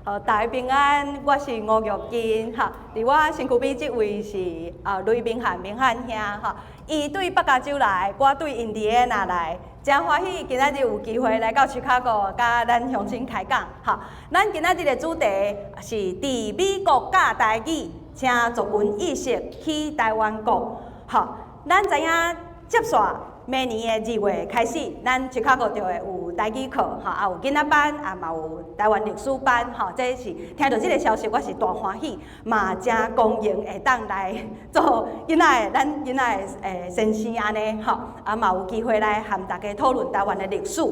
好，大家平安，我是吳玉金，哈，佇我身軀邊這位是啊雷明漢明漢兄，哈，伊對北加州來，我對印第安納來，誠歡喜今仔日有機會來到芝加哥，佮咱鄉親開講，哈，咱今仔日的主題是佇美國教台語，請族群意識起臺灣國，好，咱知影接紲明年的2月開始，咱芝加哥就會有台語課，吼，也有囡仔班，也嘛有臺灣歷史班，吼，這是聽著這个消息，我是大歡喜，嘛誠光榮會當來做囡仔的咱囡仔的先生按呢，吼，啊嘛有機會來和大家討論臺灣的歷史。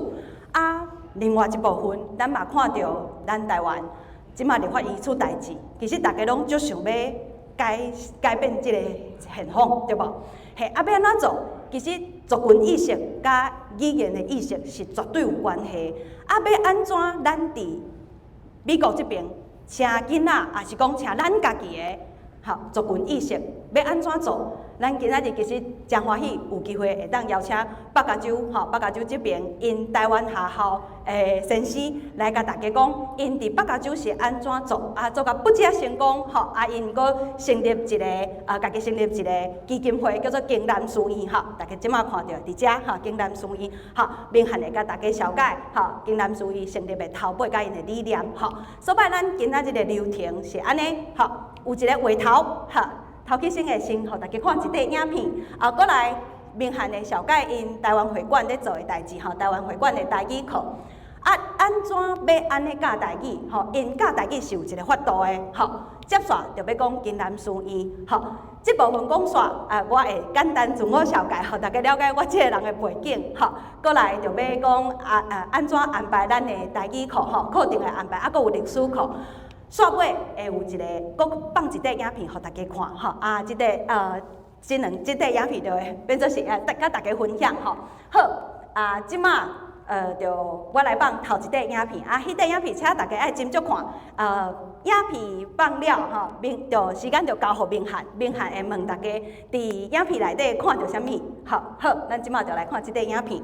啊，另外一部分，咱嘛看著咱臺灣這馬立法院出代誌，其實大家攏足想欲改改變這个現況，對無？嘿，啊，欲按怎做？其實族群意識佮語言的意識是絕對有關係。啊，欲按怎咱佇美國這邊請囡仔，抑是講請咱家己的吼族群意識，欲按怎做？咱今仔日其實誠歡喜有機會會當邀請北加州吼北加州這邊𪜶臺灣學校的先生來共大家講，𪜶佇北加州是按怎做，啊做甲不只成功吼，啊𪜶閣成立一个啊，家己成立一个基金會叫做京南書院吼，大家這馬看著佇遮吼京南書院吼，明漢會共大家紹介吼京南書院成立的頭尾佮𪜶的理念吼。所以咱今仔日的流程是按呢吼，有一个話頭吼。頭起先會先予大家看一塊影片，啊，閣來明漢會紹介𪜶臺灣會館咧做的代誌吼，臺灣會館的台語課，啊，按怎欲按呢教台語吼？𪜶教台語是有一个法度的吼。接紲就欲講京南書院吼，這部分講煞啊，我會簡單自我紹介，予大家了解我這个人的背景吼。閣來就欲講啊啊，按怎安排咱的台語課吼，課程的安排，啊，閣有歷史課。煞尾會有一个，閣放一塊影片予大家看吼，啊，這個這兩這塊影片就會變做是啊，佮大家分享吼。好，啊，這馬就我來放頭一塊影片，啊，彼塊影片請大家愛斟酌看，影片放了吼，明就時間就交予明漢，明漢會問大家佇影片內底看著啥物。好，好，咱這馬就來看這塊影片。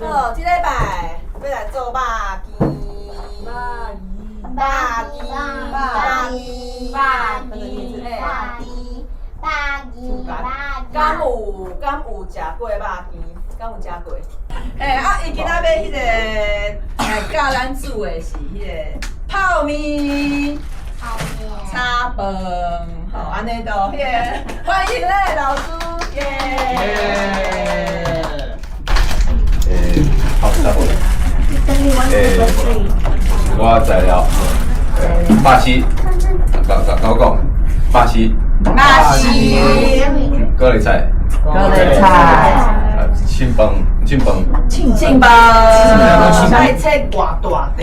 好，這禮拜欲來做肉羹。肉羹，肉羹，肉羹，肉羹，敢有敢有食過肉羹？敢有食過？嘿，啊，伊今仔欲彼个來教咱煮的是彼个泡麵、炒飯，好，按呢就彼个歡迎咧老師，耶！欸，好，差不多。欸，我知了。巴西，講講講講，巴西。巴西。高麗菜。高麗菜。凊飯，凊飯。凊飯。愛切偌大塊？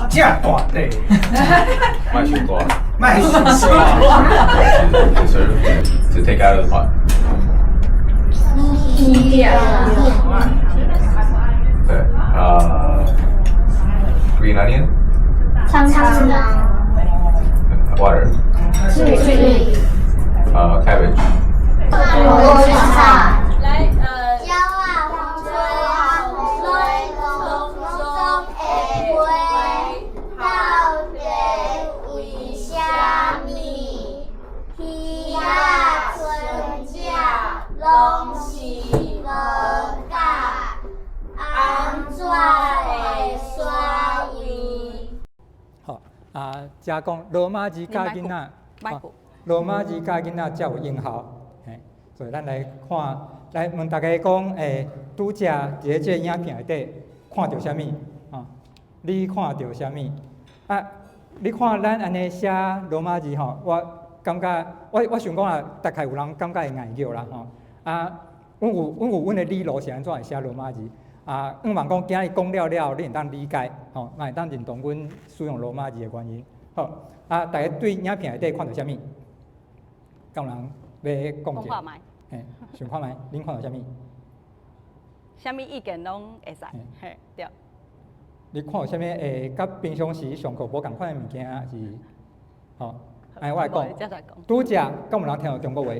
遮大塊。莫傷大。莫傷大。 To serve, to take out of the pot. 對，green onion. 蔥蔥。 Water. 水。 Cabbage. 菠菜。來，鳥仔風吹，風中會飛，到底為啥物？魚仔春食攏是無價，安怎會煞位？好啊，遮講羅馬字教囡仔，羅馬字教囡仔才有用效，嘿，所以咱來看，來問大家講，欸，拄才佇咧這个影片內底看著啥物？啊，你看著啥物？啊，你看咱按呢寫羅馬字吼，我感覺，我想講啊，大概有人感覺會礙腳啦吼。啊，阮有阮的理路是按怎會寫羅馬字？啊，向望講今日講了了後，你會當理解，吼，嘛會當認同阮使用羅馬字的原因。好，啊，大家對影片內底看著啥物？敢有人欲講者？嘿，想看覓？恁看著啥物？啥物意見攏會使，嘿，對。你看著啥物？會佮平常時上課無仝款的物件是，吼，按我來講，拄才敢有人聽著中國話？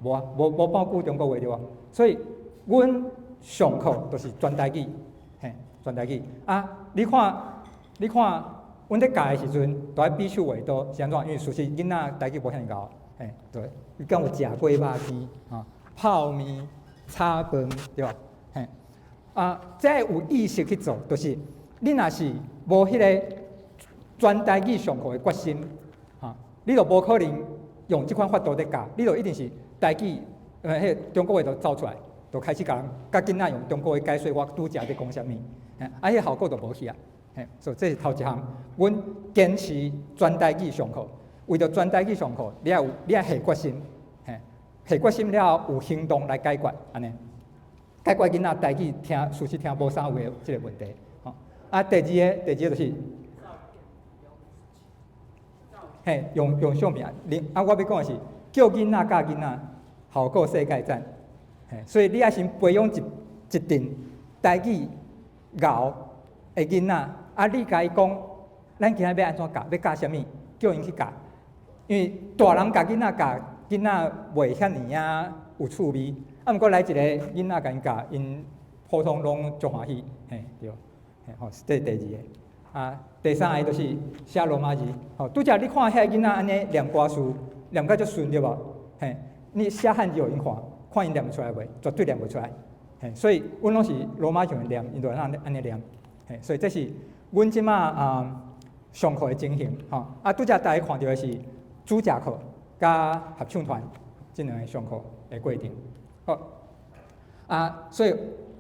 無啊，無無半句中國話對無？所以，阮上課就是全台語，嘿，全台語。啊，你看，你看，阮咧教的時陣，都愛比手畫刀，是按怎？因為事實囡仔台語無遐爾𠢕，嘿，對。你敢有食過肉羹？吼，泡麵、炒飯，對無？嘿，啊，這有意識去做，就是你若是無彼個全台語上課的決心，吼，你就無可能用這款法度咧教，你就一定是台語，彼個中國話就走出來，就開始共人佮囡仔用中國話解說我拄才咧講啥物，啊，彼個效果就無去啊。嘿，所以這是頭一項，阮堅持全台語上課，為著全台語上課，你愛下決心，嘿，下決心了後有行動來解決，按呢，解決囡仔台語聽事實聽無啥話的這個問題。吼，啊，第二個就是，嘿，用相片，啊，我欲講的是叫囡仔教囡仔，好過世界讚。嘿，所以你愛先培養一陣台語𠢕的囡仔，啊，你共伊講，咱今仔欲按怎教，欲教啥物，叫𪜶去教。因為大人教囡仔教，囡仔袂遐爾仔有趣味。啊，毋過來一個囡仔共𪜶教，𪜶普通攏足歡喜，嘿，對，嘿，吼，這是第二个。啊，第三个就是寫羅馬字，吼，拄才你看遐囡仔按呢念歌詞，念甲足順對無？嘿，你寫漢字予𪜶看，看𪜶念會出來袂？絕對念袂出來。嘿，所以阮攏是羅馬字念，𪜶就會當按呢念。嘿，所以這是阮這馬啊上課的情形，吼。啊，拄才大家看著的是主教課佮合唱團這兩个上課的過程。好，啊，所以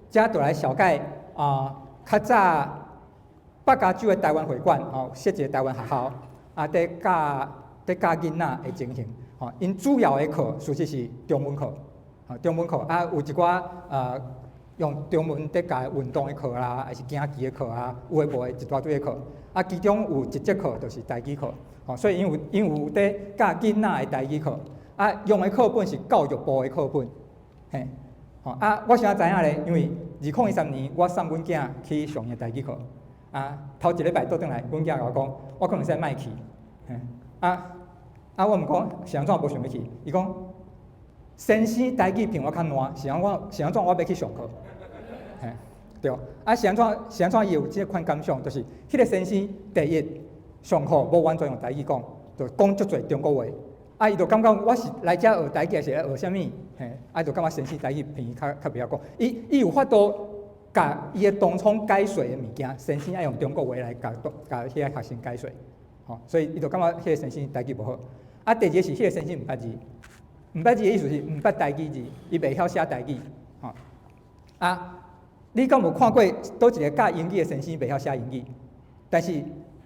遮就來紹介啊，較早北加州的台灣會館吼，設一個台灣學校，啊，佇教囡仔的情形，吼，𪜶主要的課事實是中文課，吼，中文課啊，有一寡啊用中文佇教運動的課啦，還是行棋的課啊，有的無的一大堆的課，啊，其中有一節課就是台語課，吼，所以𪜶有佇教囡仔的台語課，啊，用的課本是教育部的課本，嘿，吼，啊，我啥知影咧？因為2013年我送阮囝去上𪜶的台語課。啊，頭一禮拜倒轉來，阮囝共我講，我可能會使莫去，嘿，啊啊，我毋講是按怎無想欲去，伊講先生台語比我較爛，是按怎我欲去上課？嘿，對，啊是按怎是按怎伊有這款感想，就是彼個先生第一上課無完全用台語講，就講足濟中國話，啊伊就感覺我是來遮學台語，還是來學啥物？嘿，啊就感覺先生台語比伊較袂曉講，伊有法度共伊的當創解說的物件，先生愛用中國話來共共彼個學生解說，吼，所以伊就感覺彼個先生台語無好。啊，第二個是彼個先生毋捌字，毋捌字的意思是毋捌台語字，伊袂曉寫台語，吼。啊，你敢有看過佗一個教英語的先生袂曉寫英語？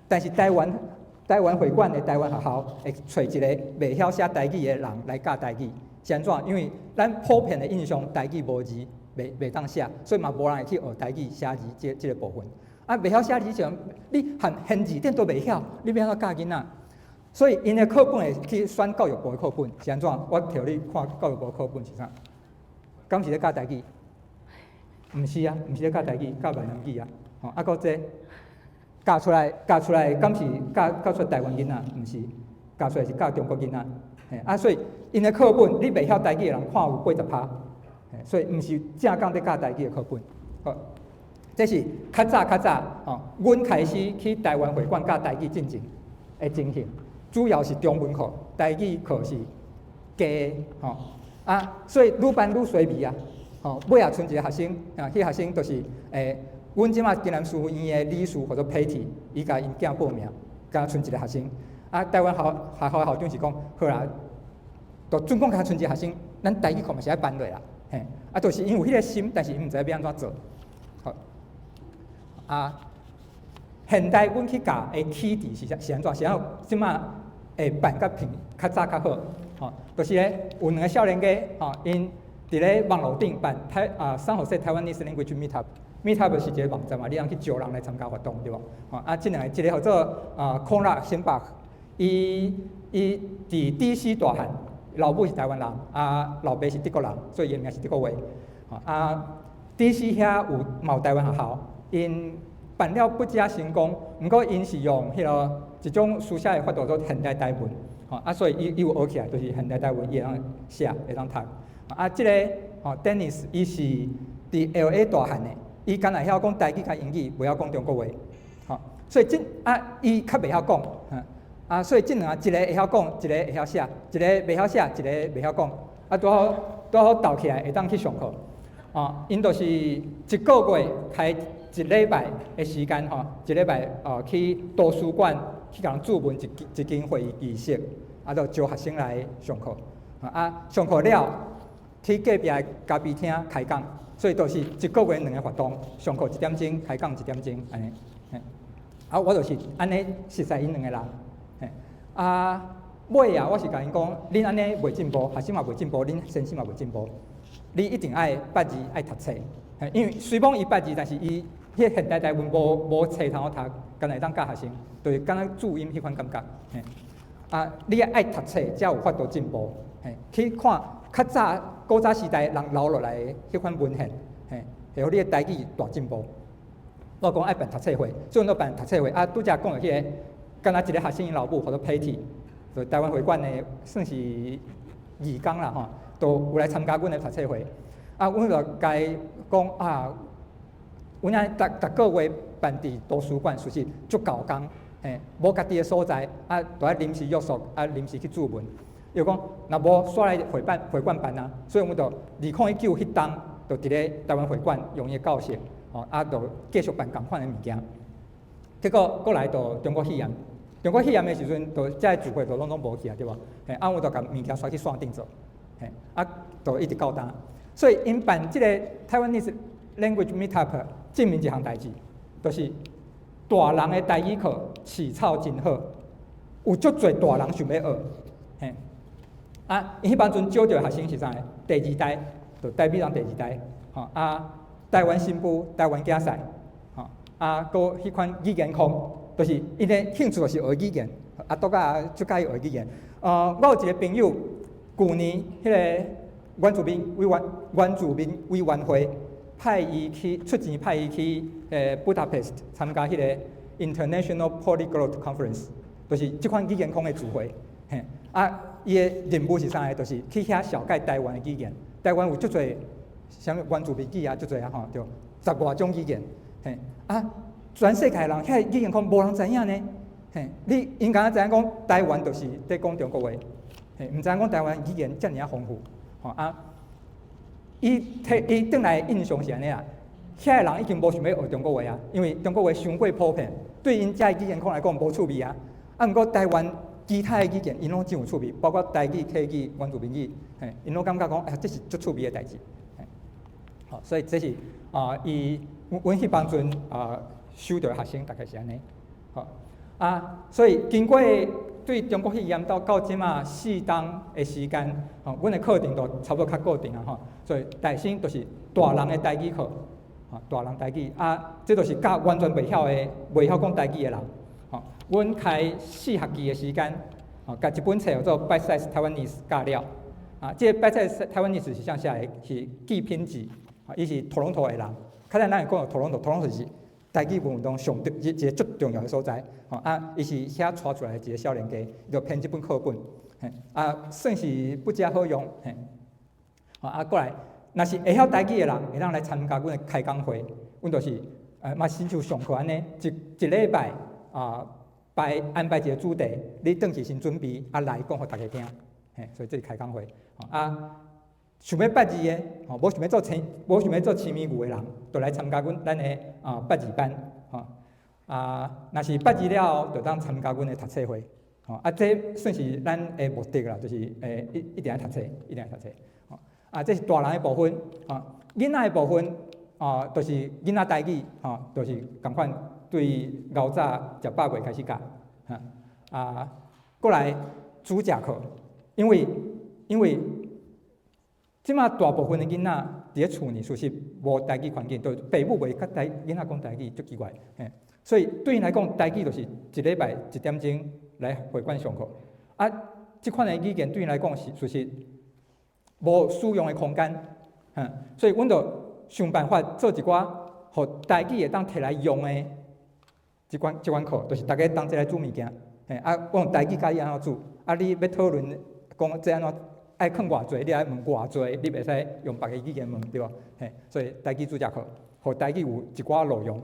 但是台灣會館的台灣學校會揣一個袂曉寫台語的人來教台語，是按怎？因為咱普遍的印象台語無字，袂當寫，所以嘛無人會去學台語寫字這個部分。啊，袂曉寫字前，你連編字典都袂曉，你欲按怎教囡仔？所以𪜶的課本會去選教育部的課本，是按怎？我提予你看教育部課本是啥？敢是咧教台語？毋是啊，毋是咧教台語，教閩南語啊。吼，啊，閣這教出來，敢是教出台灣囡仔？毋是，教出來是教中國囡仔。嘿，啊，所以𪜶的課本，你袂曉台語的人看有80%。所以毋是正港佇教台語的課本。好，這是較早較早吼，阮開始去台灣會館教台語進前的情形，主要是中文課，台語課是加的吼。啊，所以愈辦愈衰微啊。吼，尾仔賰一个學生，啊，彼個學生就是阮這馬金南書院的理事叫做 Patty，伊共𪜶囝報名，敢若賰一個學生。啊，台灣學校的校長是講，好啦，就準講敢若賰一個學生，咱台語課嘛是愛辦落啦。嘿，啊，就是𪜶有彼個心，但是𪜶毋知欲按怎做。好，啊，現代阮去教的起佇是啥是按怎？是按這馬會辦較平較早較好。吼，就是咧有兩个少年家，吼，𪜶佇咧網路頂辦台啊，San Jose Taiwanese Language Meetup，Meetup 是一个網站嘛，你通去招人來參加活動，對無？吼，啊，這兩个，一个號做啊，康納辛巴，伊佇 DC 大漢。老母是台灣人，啊，老爸是德國人，所以伊名是德國話。啊，DC 遐有嘛有台灣學校，𪜶辦了不加成功，毋過𪜶是用彼个一種書寫的法度做現代台文，吼啊，所以伊有學起來，就是現代台文伊會當寫，會當讀。啊，這个吼，Dennis 伊是佇 LA 大漢的，伊敢若會曉講台語佮英語，袂曉講中國話，吼，所以這啊，伊較袂曉講，啊，所以這兩個一個會曉講，一個會曉寫，一個袂曉寫，一個袂曉講，啊，拄好拄好鬥起來會當去上課，哦，𪜶就是一個月開一禮拜的時間，吼，一禮拜哦去圖書館去共人注文一一間會議室，啊，就招學生來上課，啊，上課了去隔壁的咖啡廳開講，所以都是一個月兩个活動，上課一點鐘，開講一點鐘，按呢。啊，我就是按呢熟似𪜶兩个人，嘿，啊，尾啊，我是共𪜶講，恁按呢袂進步，學生嘛袂進步，恁先生嘛袂進步，你一定愛捌字，愛讀冊，因為雖罔伊捌字，但是伊彼現代台文無無冊通好讀，敢若會當教學生，就是敢若注音彼款感覺，嘿，啊，你愛讀冊才有法度進步，嘿，去看較早古早時代人留落來的彼款文獻，嘿，會予你的台語大進步。我講愛辦讀冊會，所以阮就辦讀冊會。啊，拄才講的彼个，敢若一个學生𪜶老母，號做 Patty，就台灣會館的算是義工啦吼，都有來參加阮的讀冊會。啊，阮就共伊講啊，阮按呢逐逐個月辦佇圖書館，屬實足猴工，嘿，無家己的所在，啊，著愛臨時約束，啊，臨時去注文。伊講，若無煞來會辦會館辦啊，所以阮就2019彼冬，就佇咧台灣會館用伊的教室。吼，啊，就繼續辦仝款的物件。結果過來就中國肺炎，中國肺炎的時陣，就這个聚會就攏總無去啊，對無？嘿，啊，阮就共物件煞去線頂做，嘿，啊，就一直到今。所以𪜶辦這個 Taiwanese Language Meetup，證明一項代誌，就是大人的台語課飼草真好，有足濟大人想欲學，嘿。啊，𪜶彼當陣招著的學生是啥个？第二代，就台美人第二代，吼啊。台灣新婦、台灣囝婿，吼啊，閣彼款語言控，就是𪜶的興趣就是學語言，啊，拄甲足佮意學語言。我有一個朋友，舊年彼个原住民委員會派伊去出錢派伊去布達佩斯參加彼个 International Polyglot Conference，就是這款語言空的聚會。嘿，啊，伊的任務是啥个？就是去遐紹介台灣的語言。台灣有足濟啥物原住民語啊，足濟啊吼，對，十外種語言。嘿，啊，全世界人遐語言空無人知影呢。嘿，你𪜶敢若知影講台灣就是佇講中國話，嘿，毋知影講台灣語言遮爾仔豐富，吼啊！伊提伊轉來印象是按呢啦，遐个人已經無想欲學中國話啊，因為中國話傷過普遍，對𪜶遮語言空來講無趣味啊。啊，毋過台灣其他的語言，𪜶攏真有趣味，包括台語、客語、原住民語，嘿，𪜶攏感覺講，哎，這是足趣味的代誌。好，所以這是啊，伊阮彼當陣啊收著的學生大概是按呢。好，啊，所以經過對中國肺炎到到這馬四冬的時間，吼，阮的課程都差不多較固定啊，吼，所以大先就是大人的台語課，吼，大人台語啊，這就是教完全袂曉的、袂曉講台語的人，吼，阮開四學期的時間，吼，共一本冊叫做《Bite Size Taiwanese》教了，啊，這個《Bite Size Taiwanese》是啥寫的？是紀品志，伊是多倫多的人，較早咱會講多倫多，多倫多是台語文中上一一个足重要的所在，吼啊，伊是遐帶出來的一个少年家，伊就編這本課本，嘿，啊，算是不加好用，嘿，啊，過來，若是會曉台語的人，會當來參加阮的開講會，阮就是嘛，親像上課按呢，一一禮拜啊，排安排一個主題，你轉去先準備，啊來講予大家聽，嘿，所以這是開講會，啊。想欲捌字的，吼，無想欲做痴物牛的人，就來參加阮咱的啊捌字班，吼啊，若是捌字了後，就當參加阮的讀冊會，吼啊，這算是咱的目的啦，就是一定愛讀冊，一定愛讀冊，吼啊，這是大人的部分，吼，囡仔的部分，啊，就是囡仔台語，吼，就是仝款對𠢕早食飽月開始教，哈啊，過來主食課，因為這馬大部分的囡仔佇咧厝呢，事實無台語環境，就爸母袂佮台囡仔講台語，足奇怪，嘿。所以對𪜶來講，台語就是一禮拜一點鐘來會館上課。啊，這款的語言對𪜶來講是事實無使用的空間，所以阮就想辦法做一寡，予台語會當摕來用的這款課，就是大家同齊來煮物件，嘿，啊，我用台語教你按怎煮，啊，你欲討論講這按怎。愛囥偌濟，你愛問偌濟，你袂使用別个語言問，對無？嘿，所以台語主教課，予台語有一寡路用。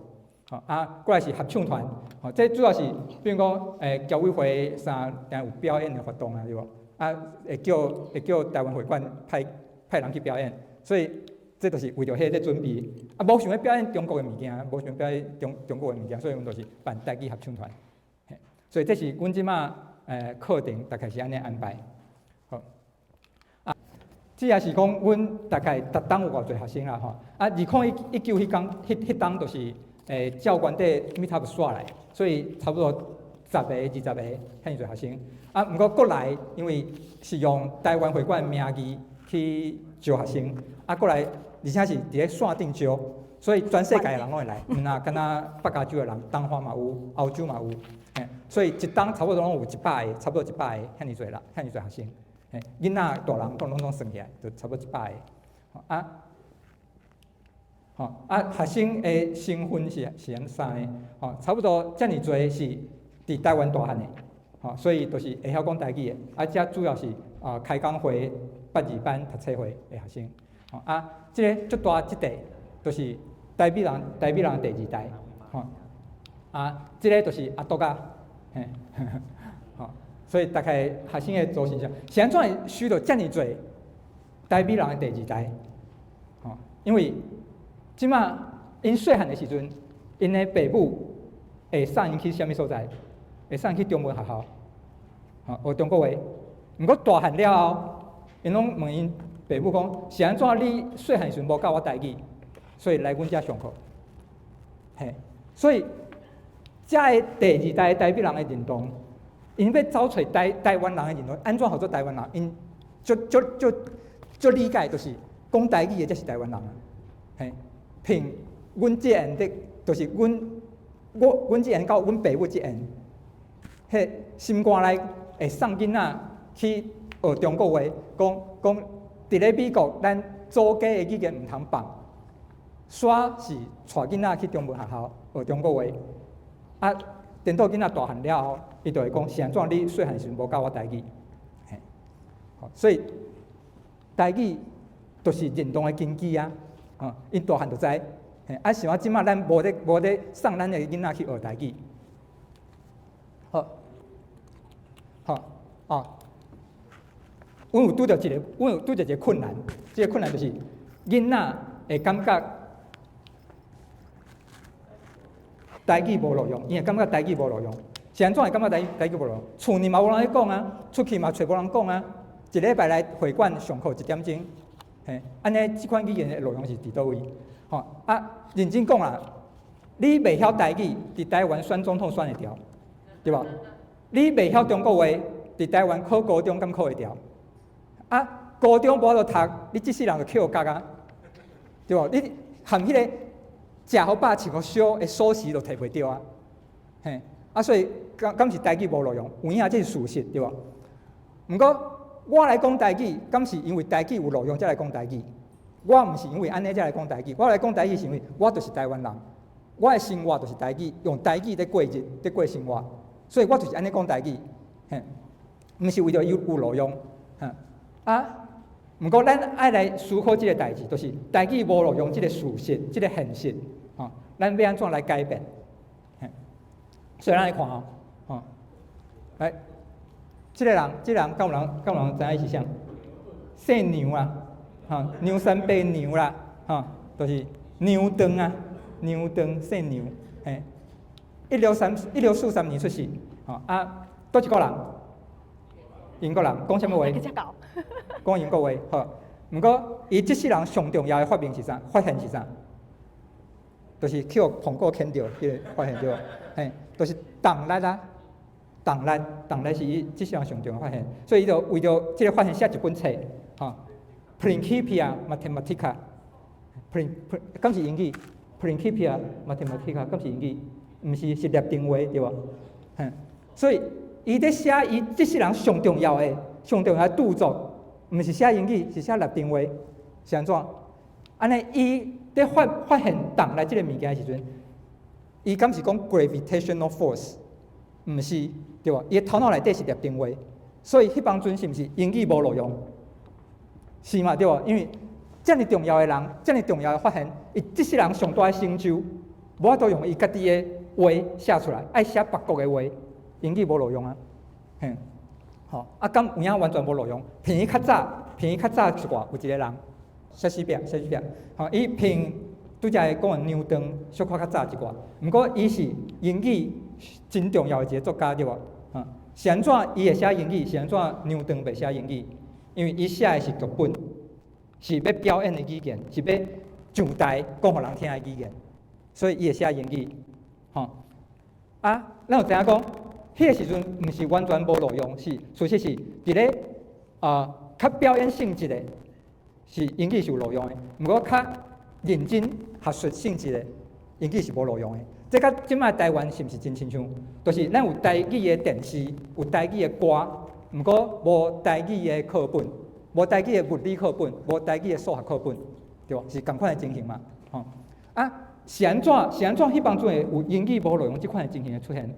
吼啊，過來是合唱團，吼，這主要是比如講，僑委會啥，定有表演的活動啊，對無？啊，會叫台灣會館派人去表演，所以這就是為著彼個咧準備。啊，無想欲表演中國的物件，無想欲表演中國的物件，所以阮就是辦台語合唱團。嘿，所以這是阮這馬課程大概是按呢安排。好，啊，這也是講阮大概逐冬有偌濟學生啦吼。啊，2019彼工，彼冬就是教官底 meet up 煞來，所以差不多十个、20個遐爾濟學生。啊，毋過閣來，因為是用台灣會館名義去招學生，啊，閣來，而且是佇咧線頂招，所以全世界的人攏會來，毋若敢若北加州的人，東岸嘛有，歐洲嘛有，嘿，所以一冬差不多攏有100個，差不多100個遐爾濟人，遐爾濟學生，嘿，囡仔大人攏總算起來，就差不多一百個，啊。吼啊，學生的成分是按啥呢？吼，差不多遮爾濟是佇台灣大漢的，吼，所以就是會曉講台語的。啊，這主要是啊開講會、八二班讀冊會的學生。吼啊，這個足大這塊，就是台美人第二代，吼啊，這個就是阿篤仔，嘿，吼，所以大概學生的組成是，是按怎會收著遮爾濟台美人的第二代？吼，因為這馬𪜶細漢的時陣，𪜶的爸母會送𪜶去啥物所在？會送去中文學校，吼，學中國話。毋過大漢了後，𪜶攏問𪜶爸母講：是按怎你細漢時陣無教我台語，所以來阮遮上課。嘿，所以遮的第二代台美人的認同，𪜶欲走揣台灣人的認同，按怎號做台灣人？𪜶足足足足理解，就是講台語的才是台灣人啊。嘿，憑阮這緣的，就是阮這緣到阮爸母這緣，彼心肝內會送囡仔去學中國話，講講佇咧美國，咱祖家的語言毋通放，煞是帶囡仔去中文學校學中國話。啊，等到囡仔大漢了後，伊就會講是按怎你細漢時陣無教我台語，嘿，所以台語就是認同的根基啊！哦，𪜶大漢就知，嘿，啊，像啊，這馬咱無咧送咱的囡仔去學台語，好，好，哦，阮有拄著一个困難，這個困難就是囡仔會感覺台語無路用，伊會感覺台語無路用，是按怎會感覺台語無路用？厝內嘛無人咧講啊，出去嘛揣無人講啊，一禮拜來會館上課一點鐘。嘿，按呢，這款語言的路用是佇佗位？吼啊，認真講啦，你袂曉台語，佇台灣選總統選會著，對無？你袂曉中國話，佇台灣考高中敢考會著？啊，高中無法度讀，你這世人就抾角啊，對無？你含彼個食予飽、穿予燒的鎖匙都提袂著啊，嘿，啊，所以敢是台語無路用？有影這是事實，對無？毋過我來講台語，敢是因為台語有路用才來講台語？我毋是因為按呢才來講台語，我來講台語是因為我就是台灣人，我的生活就是台語，用台語咧過日，咧過生活，所以我就是按呢講台語，嘿，毋是為著有路用，哈啊！毋過咱愛來思考這個代誌，就是台語無路用這個事實，這個現實，吼，咱欲按怎來改變？嘿，所以咱來看吼，吼，來，這個人，敢有人知影伊是啥？姓梁啊，吼，梁山伯梁啦，吼，就是梁頓啊，梁頓姓梁，嘿，1643年出世，吼啊，佗一國人？英國人，講啥物話？講英國話，好。毋過，伊這世人上重要的發明是啥？發現是啥？就是去予蘋果牽著，彼個發現對無？嘿，就是重力啊，重力，重力是伊這世人上重要的發現，所以伊就為著這個發現寫一本冊，吼，Principia Mathematica，Prin，敢是英語？Principia Mathematica，敢是英語？毋是，是拉丁話對無？嘿，所以伊咧寫伊這世人上重要的、上重要的著作，毋是寫英語，是寫拉丁話，是按怎？按呢，伊咧發現重力這个物件的時陣，伊敢是講 gravitational force？毋是，對無？伊的頭腦內底是拉丁話，所以彼當陣是毋是英語無路用？是嘛對無？因為遮爾重要的人，遮爾重要的發現，伊這世人上大的成就，無法度用伊家己的話寫出來，愛寫別國的話，英語無路用啊。嘿，吼，啊，敢有影完全無路用？騙伊較早，騙伊較早一寡有一個人，莎士比亞，莎士比亞，吼，伊騙拄才講的牛頓小可較早一寡，毋過伊是英語真重要的一個作家對無？哈，是按怎伊會寫英語？是按怎牛頓袂寫英語？因為伊寫的是劇本，是欲表演的語言，是欲上台講予人聽的語言，所以伊會寫英語。吼，啊，咱有知影講，彼個時陣毋是完全無路用，是事實是佇咧啊較表演性質的，是英語是有路用的。毋過較認真學術性質的英語是無路用的。這佮這擺台灣是毋是真親像？就是咱有台語的電視，有台語的歌，毋過無台語的課本，無台語的物理課本，無台語的數學課本，對無？是仝款的情形嘛？吼啊，是按怎？是按怎？彼當陣會有英語無路用這款的情形的出現？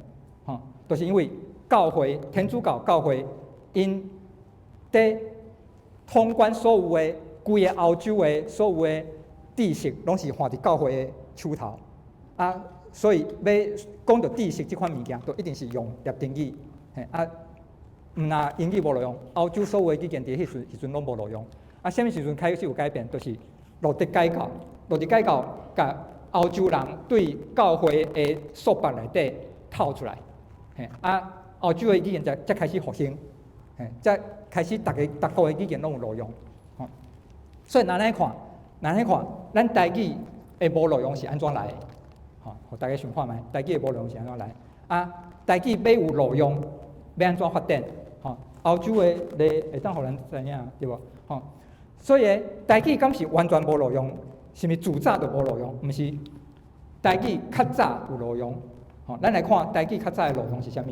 吼，就是因為教會天主教教會𪜶佇統管所有的規个歐洲的所有的知識，攏是看佇教會的手頭啊，所以欲講著知識這款物件，就一定是用拉丁語，嘿啊，毋若英語無路用，歐洲所有的語言佇彼時時陣攏無路用。啊，啥物時陣開始有改變？就是路德改教，路德改教共歐洲人對教會的束縛內底透出來，嘿啊，歐洲的語言才才開始復興，嘿，才開始逐个逐國的語言攏有路用，吼。所以若按呢看，若按呢看，咱台語的無路用是按怎來的？吼，予大家想看覓，台語的無路用是按怎來？啊，台語欲有路用，欲按怎發展？吼，歐洲的例會當予咱知影，對無？吼，所以台語敢是完全無路用？是毋是自早就無路用？毋是，台語較早有路用。吼，咱來看台語較早的路用是啥物？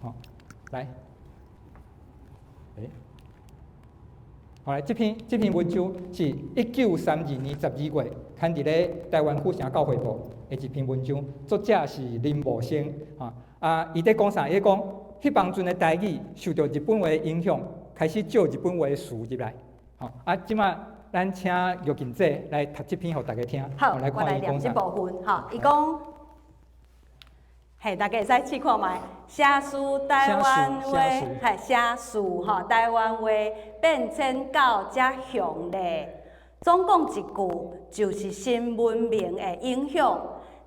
吼，來，欸，好來，這篇文章是1932年12月刊佇咧台灣府城教會報的一篇文章，作者是林茂生。哈，啊，伊佇講啥？伊講彼當陣的台語受著日本話影響，開始借日本話詞入來。吼，啊，這擺咱請玉琴姐來讀這篇予大家聽。好，我來念這部分。吼，伊講，嘿，大家會使試看覓，寫書台灣話，嘿，寫書吼，台灣話變遷到遮雄咧。總講一句，就是新文明的影響。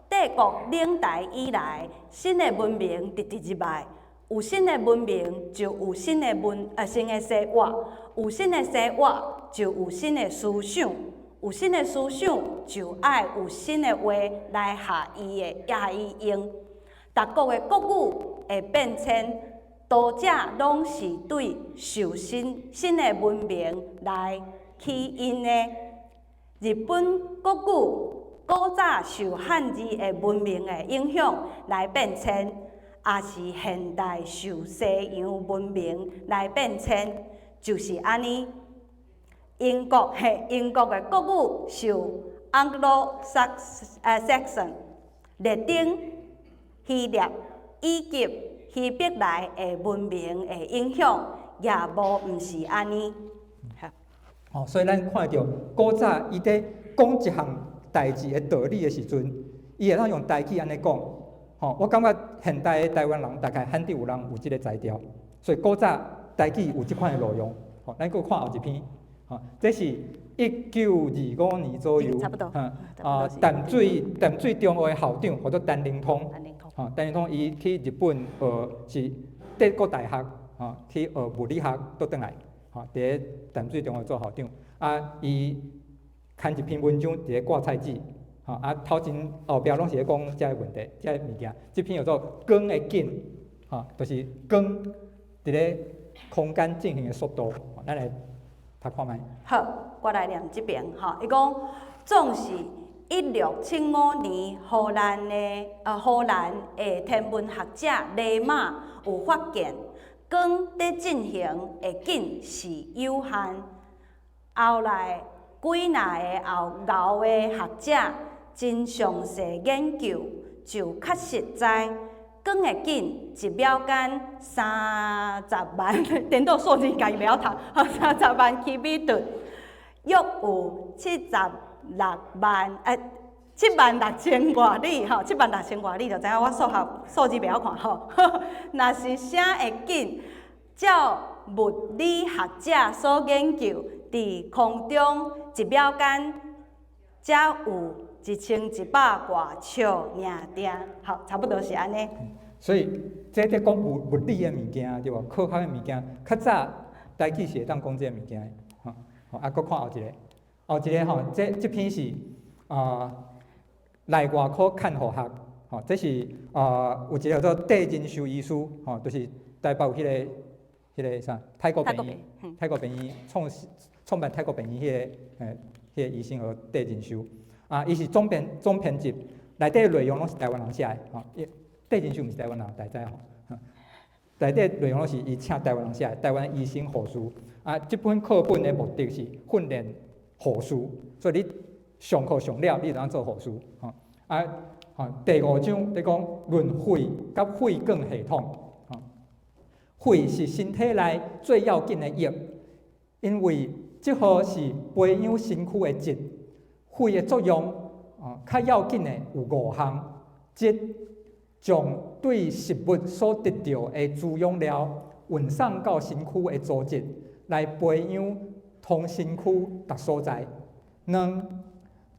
帝國領台以來，新的文明直直入來，有新的文明就有新的文新的生活，有新的生活就有新的思想，有新的思想就愛有新的話來合伊的，合伊用。逐國的國語的變遷，多者攏是對受新新的文明來起因的。日本國語古早受漢字的文明的影響來變遷，也是現代受西洋文明來變遷，就是按呢。英國嘿，英國的國語受 Anglo-Saxon、拉丁、希臘以及希伯來的文明的影響，也無毋是按呢。哦，所以咱看著古早伊佇講一項代誌的道理的時陣，伊會當用台語按呢講。吼，我感覺現代的台灣人大概罕得有人有這个才調，所以古早台語有這款的路用。吼，咱閣看後一篇，吼，這是1925年左右，差不多。啊，淡水中學的校長號做陳靈通，吼，陳靈通伊去日本學是帝國大學，吼，去學物理學，倒轉來，吼，佇咧淡水中學做校長。啊，伊刊一篇文章佇咧掛菜紙，吼，啊，頭前後壁攏是咧講這个問題，這个物件。這篇叫做光的緊，吼，就是光佇咧空間進行的速度。咱來讀看覓。好，我來念這爿吼，伊講總是1675年，荷蘭的天文學者雷馬有發現，光佇進行的緊是有限。後來幾若個後牛的學者真詳細研究，就確實知光的緊一秒間30萬，顛倒數字家己袂曉讀，30萬 kilometer。約有76萬，76,000外里吼，七萬六千外里就知影我數學數字袂曉看吼。若是寫會緊，照物理學者所研究，佇空中一秒間才有1100外尺爾定，好，差不多是按呢。所以這佇講物理的物件對無？科學的物件，較早台語是會當講這个物件的，吼。好，啊，閣看後一个，後一个吼，這篇是啊內外科看護學，吼，這是啊有一个叫做戴仁修醫師，吼，就是台北有彼個啥泰國病院，泰國病院創辦泰國病院彼個醫生叫戴仁修，啊，伊是總編輯，內底內容攏是台灣人寫的，吼，戴仁修毋是台灣人，大家知吼。內底內容攏是伊請台灣人寫的，台灣醫生護士。啊，這本課本的目的是訓練護士，所以你上課上了，你就當做護士。吼，啊，吼，第五章咧講論肺佮血管系統。吼，肺是身體內最要緊的液，因為這號是培養身軀的質。肺的作用，哦，較要緊的有五項，即將對食物所得著的滋養料運送到身軀的組織，來培養通身軀逐所在。兩，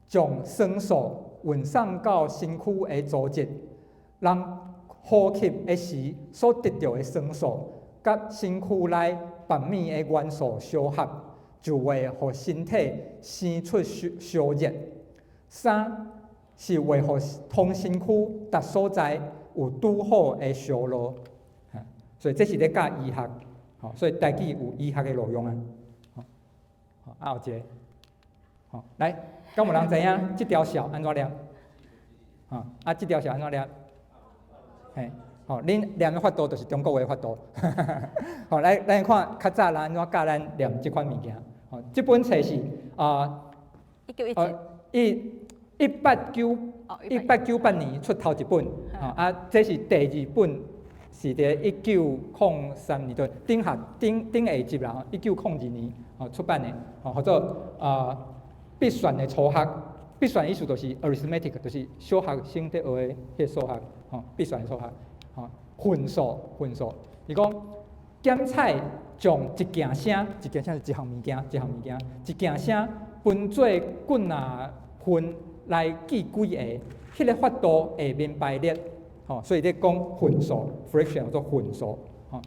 將酸素運送到身軀的組織，人呼吸的時所得著的酸素，佮身軀內別物的元素相合，就會予身體生出燒熱。三，是為予通身軀逐所在有拄好的燒熱，所以這是咧教醫學，吼，所以台語有醫學的路用啊。吼，啊，後一个，吼，來，敢有人知影這條數按怎念？吼，啊，這條數按怎念？嘿，吼，恁念的法度就是中國話的法度。吼，來，咱看較早人按怎教咱念這款物件。吼，這本冊是啊，1917，1898年出頭一本，吼啊，這是第二本，是佇1903年，對，頂下頂頂下集啦，吼，1902年吼出版的，吼，號做啊筆算的初學，筆算意思就是 arithmetic，就是小學生佇學的彼個數學，吼，筆算的數學，吼，分數分數，伊講檢採將一件聲，一件聲是一項物件，一項物件，一件聲分做幾若份來記幾个，彼個法度下面排列，吼，所以咧講分數，fraction 叫做分數，吼，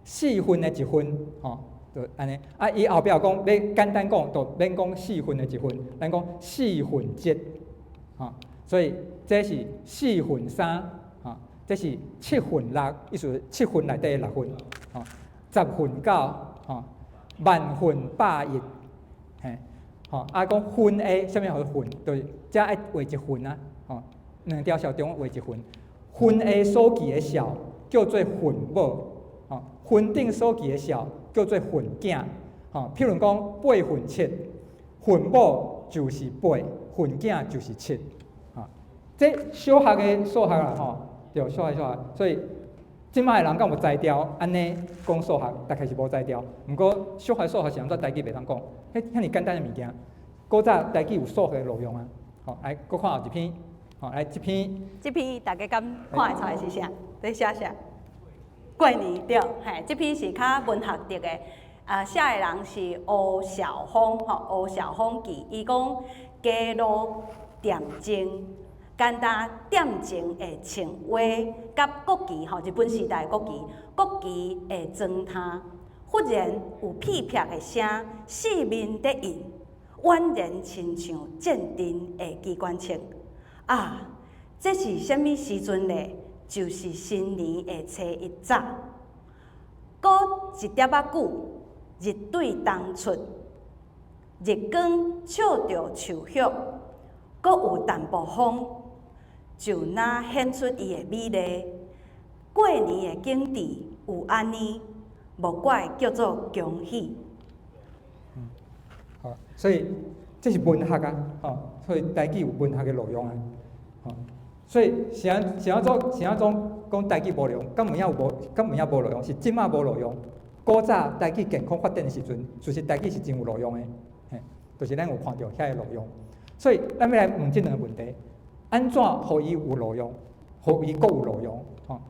四分的一分，吼，就按呢。啊，伊後壁講欲簡單講，就免講四分的一分，咱講四分一，吼，所以這是四分三，吼，這是七分六，意思七分內底的六分，吼，10分9，吼，萬分百一，嘿。吼，啊，講分的，啥物號做分？就是遮愛畫一分啊，吼，兩條線中畫一分。分下所記的數叫做分母，吼，分頂所記的數叫做分囝，吼。譬如講8分7，分母就是八，分囝就是七，吼。這小學的數學啦，吼，對，小學數學，所以這擺的人敢有才調按呢講數學，大概是無才調。毋過小學數學是按怎台語袂當講？彼遐爾簡單的物件，古早台語有數學的路用啊。吼，來，閣看後一篇，吼，來這篇。這篇大家敢看會出來是啥？佇寫啥？過年對，嘿，這篇是較文學的的。啊，寫的人是吳曉峰，吼，吳曉峰記，伊講街路點鐘，簡單點鐘的青蛙，佮國旗，吼，日本時代國旗，國旗的磚塔，忽然有屁啪的聲，四面佇應，宛然親像戰陣的機關槍。啊，這是啥物時陣咧？就是新年的初一早，閣一點仔久，日對東出，日光照著樹葉，閣有淡薄風，就若顯出伊的美麗。過年的景致有按呢，無怪叫做恭喜。嗯，好，所以這是文學啊，吼，所以台語有文學的路用啊，吼，所以是按怎講台語無路用？敢有影有無？敢有影無路用？是這馬無路用。古早台語健康發展的時陣，其實台語是真有路用的。嘿，就是咱有看著遐个路用。所以咱欲來問這兩个問題：按怎予伊有路用，予伊閣有路用？吼，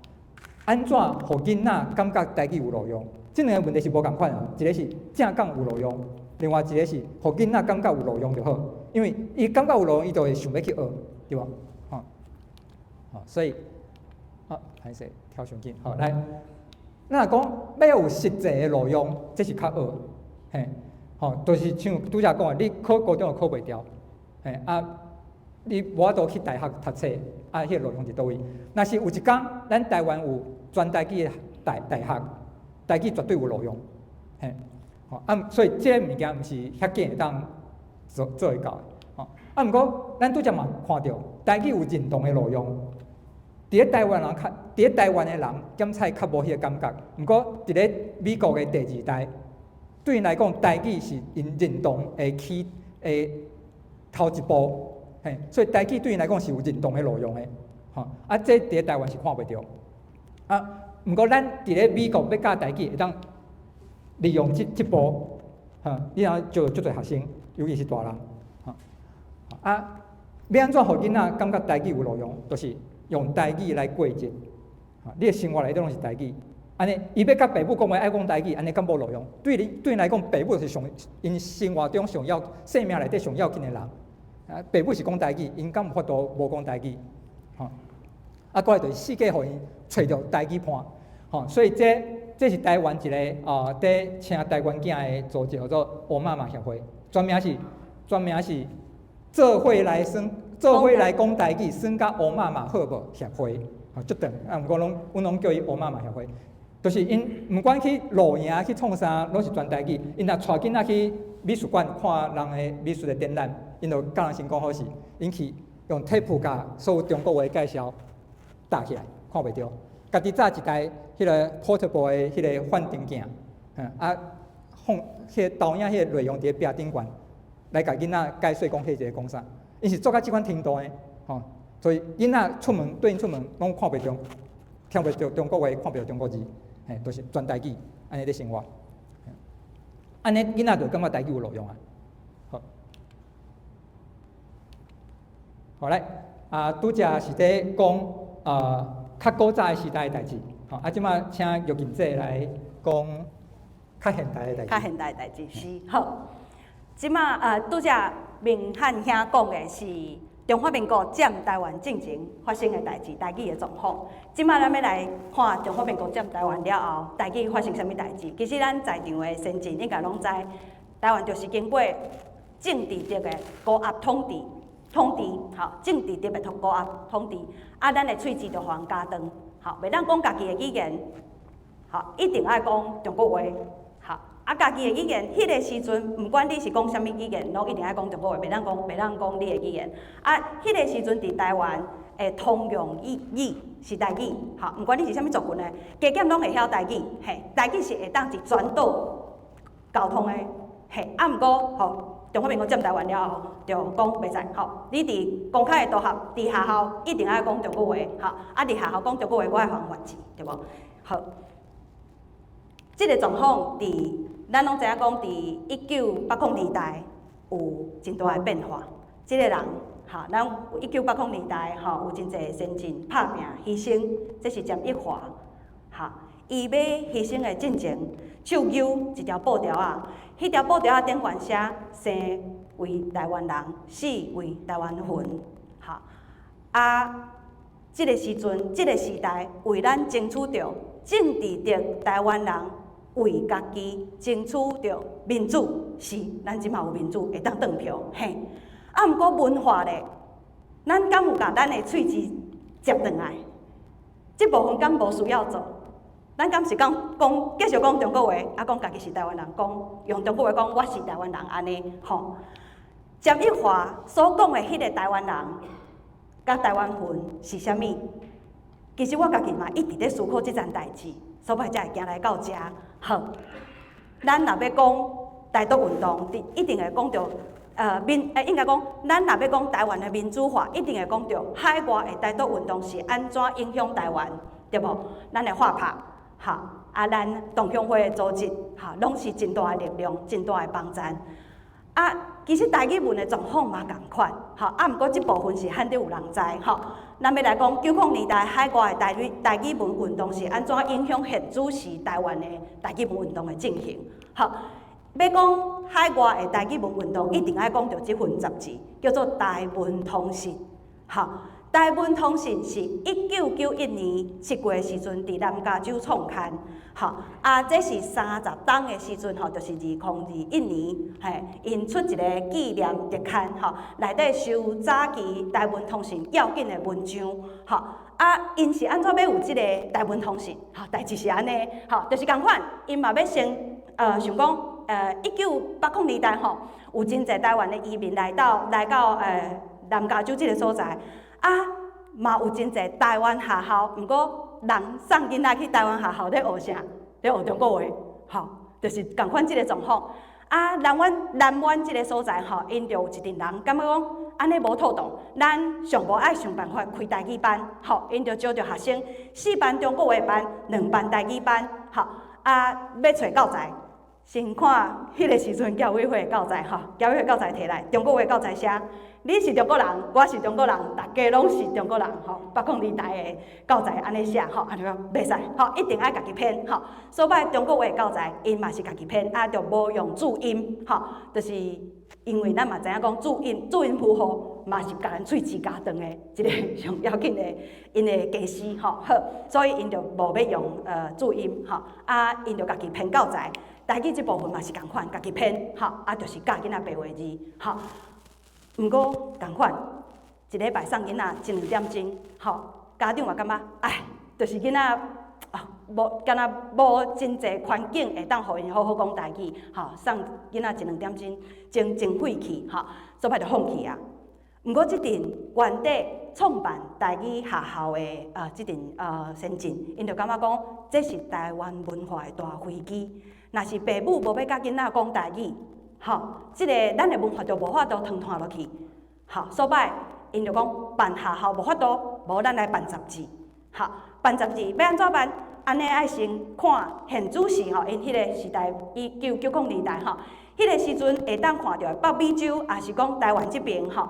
按怎予囡仔感覺台語有路用？這兩个問題是無仝款啊，一个是正講有路用，另外一个是予囡仔感覺有路用就好。因為伊感覺有路用，伊就會想欲去學，對無？吼，吼，所以，好，歹勢跳傷緊，好來，咱若講欲有實際的路用，這是較好，嘿，吼，就是像拄才講的，你考高中就考袂牢，嘿啊，你無法度去大學讀冊，啊，彼個路用佇佗位？若是有一工，咱台灣有全台語的大學，台語絕對有路用，嘿，吼啊，所以這个物件毋是遐緊會當做會到的，吼啊，毋過咱拄才嘛看著，台語有認同的路用，佇咧台灣的人檢採較無彼个感覺，毋過佇咧美國的第二代，對𪜶來講，台語是𪜶認同的起的頭一步，嘿，所以台語對𪜶來講是有認同的路用的，吼啊，這佇咧台灣是看袂著，啊，毋過咱佇咧美國欲教台語，會當利用這步，哈，你若招足濟學生，尤其是大人，吼，啊，欲按怎予囡仔感覺台語有路用，就是用台語來過日，你的生活內底攏是台語，按呢，伊欲佮爸母講話愛講台語，按呢敢無路用？對你對𪜶來講，爸母就是上𪜶生活中上要生命內底上要緊的人，啊，爸母是講台語，𪜶敢有法度無講台語？吼，啊，過來就是四界予𪜶揣著台語伴，吼，所以這是台灣一个啊，佇請台灣囝的組織叫做烏媽媽協會，專名是做伙來耍，做伙來講台語，耍甲烏媽媽好無協會，吼，足長，啊，毋過攏阮攏叫伊烏媽媽協會，就是𪜶毋管去露營去創啥，攏是全台語。𪜶若帶囡仔去美術館看人的美術的展覽，𪜶就佮人先講好勢，𪜶去用 tape 共所有中國話介紹貼起來，看袂著。家己紮一台彼个 portable 的彼个幻燈鏡，啊，放彼个投影彼个內容佇咧壁頂懸，來共囡仔解說講彼一个講啥。𪜶是做到這款程度的，吼，所以囡仔出門對𪜶出門攏看袂著，聽袂著中國話，看袂著中國字，嘿，都是全台語按呢咧生活。按呢囡仔就感覺台語有路用啊。好，好來，啊，拄才是佇講啊。較古早的時代的代誌，吼，啊，這馬請玉琴姐來講較現代的代誌。較現代的代誌是好。這馬啊，拄才明漢兄講的是中華民國佔台灣進前發生的代誌，台語的狀況。這馬咱欲來看中華民國佔台灣了後，台語發生啥物代誌？其實咱在場的先進應該攏知，台灣就是經過政治的高壓統治。統治，吼，政治特別高壓統治，啊，咱的喙舌就予人咬斷，吼，袂當講家己的語言，吼，一定愛講中國話，吼，啊，家己的語言，彼个時陣，毋管你是講啥物語言，攏一定愛講中國話，袂當講你的語言。啊，彼个時陣佇台灣的通用語是台語，吼，毋管你是啥物族群的，加減攏會曉台語，嘿，台語是會當佇全島溝通的，嘿，啊，毋過吼。中華民國佔台灣了後，就講袂使吼。你佇公開的場合，佇學校一定愛講中國話，吼。啊，佇學校講中國話，閣愛予人罰錢，對無？好，這個狀況佇咱攏知影講，佇1980年代有真大的變化。這個人，吼，咱1980年代吼有真濟先進拍拚犧牲，這是詹益華，吼，伊欲犧牲的進前，手搝一條布條仔。彼條布條仔頂懸寫生為台灣人，死為台灣魂，吼啊！這个時陣，這個時代，為咱爭取著政治的台灣人為家己爭取著民主，是咱這馬有民主，會當轉票，嘿。啊，毋過文化咧，咱敢有共咱的喙舌接轉來？這部分敢無需要做？咱敢是講講繼續講中國話，啊講家己是台灣人，講用中國話講我是台灣人按呢吼。詹益華所講的彼个台灣人，佮台灣魂是啥物？其實我家己嘛一直咧思考這層代誌，所以才會行來到遮。好，咱若欲講台獨運動，一定會講著應該講，咱若欲講台灣的民主化，一定會講著海外的台獨運動是按怎影響台灣，對無？咱的畫拍。吼，啊，咱同鄉會的組織，吼，攏是真大的力量，真大的幫贊。啊，其實台語文的狀況嘛仝款，吼，啊，毋過這部分是罕得有人知，吼。咱欲來講90年代海外的台語文運動是按怎影響現主時台灣的台語文運動的進行，吼。欲講海外的台語文運動，一定愛講著這份雜誌，叫做《台文通信》，吼。台文通信是1991年7月時陣，佇南加州創刊，吼啊，這是30冬的時陣，吼，就是2021年，嘿，𪜶出一个紀念特刊，吼，內底收早期台文通信要緊的文章，吼啊，𪜶是按怎欲有這个台文通信？吼，代誌是按呢，吼，就是仝款，𪜶嘛欲先，想講，1980年代吼，有真濟台灣的移民來到南加州這个所在。啊，嘛有真濟台灣學校，毋過人送囡仔去台灣學校咧學啥？咧學中國話，吼，就是仝款這个狀況。啊，南灣這个所在吼，𪜶就有一陣人感覺講，按呢無妥當，咱上無愛想辦法開台語班，吼，𪜶就招著學生四班中國話班，兩班台語班，吼，啊，欲揣教材，先看彼个時陣僑委會的教材，吼，僑委會教材提來，中國話教材寫。你是中國人，我是中國人，逐家攏是中國人，吼。80年代的教材按呢寫，吼，按呢講袂使，吼，一定愛家己編，吼。所擺中國話教材，𪜶嘛是家己編，啊，就無用注音，吼，就是因為咱嘛知影講注音，注音符號嘛是共咱喙齒咬斷的一个上要緊的𪜶的家私，吼，好，所以𪜶就無欲用注音，吼，啊，𪜶就家己編教材，台語這部分嘛是仝款，家己編，吼，啊，就是教囡仔白話字，吼。毋過仝款，一禮拜送囡仔一兩點鐘，吼，家長嘛感覺，唉，就是囡仔啊，無，敢若無真濟環境會當予𪜶好好講台語，吼，送囡仔一兩點鐘，真真廢去，吼，煞擺就放棄啊。毋過這陣原底創辦台語學校的啊，這陣先進，𪜶就感覺講，這是台灣文化的大危機。若是爸母無欲佮囡仔講台語，吼，這个咱的文化就無法度傳傳落去。吼，煞擺𪜶就講辦學校無法度，無咱來辦雜誌。吼，辦雜誌欲按怎辦？按呢愛先看現主時吼，𪜶彼个時代1990年代吼，彼个時陣會當看著北美洲，抑是講台灣這爿吼，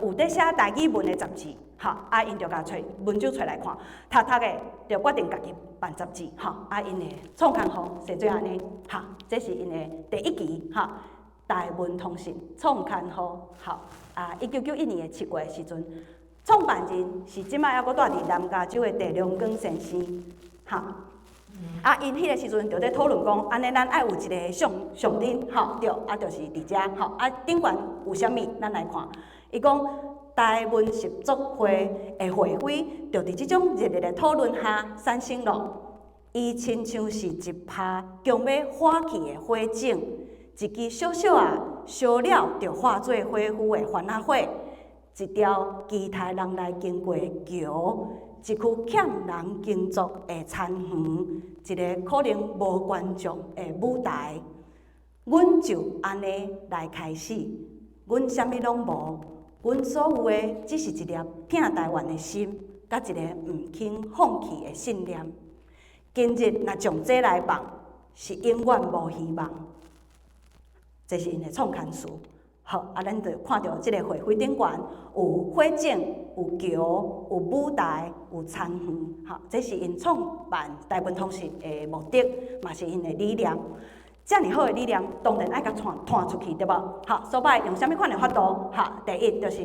有佇寫台語文的雜誌，吼，啊，𪜶就共揣文章揣來看，讀讀的就決定家己辦雜誌，吼，啊，𪜶的創刊號寫做按呢，吼，這是𪜶的第一期，吼。台文通信創刊號，吼啊！1991年的7月時陣，創辦人是這擺猶閣蹛佇南加州的鄭良光先生，吼。啊，𪜶彼个時陣就咧討論講，按呢咱愛有一个上上頂，吼，對，啊，就是佇遮，吼，啊，頂懸有啥物？咱來看，伊講台文習作會的會徽，就佇這種熱烈的討論下產生咯。伊親像是一拍強欲火去的火種。一支小小仔燒了就化做火烌的番仔火，一條期待人來經過的橋，一區欠人耕作的田園，一个可能無觀眾的舞台。阮就按呢來開始，阮啥物攏無，阮所有的只是一粒疼台灣的心，佮一个毋肯放棄的信念。今日若將這來放，是永遠無希望。這是𪜶的創刊詞，好，啊，咱就看著這个會徽頂懸有火種、有橋、有舞台、有田園，吼，這是𪜶創辦台文通信的目的，嘛是𪜶的理念。遮爾好的理念，當然愛共傳出去，對無？好，煞擺用啥物款的法度？吼，第一就是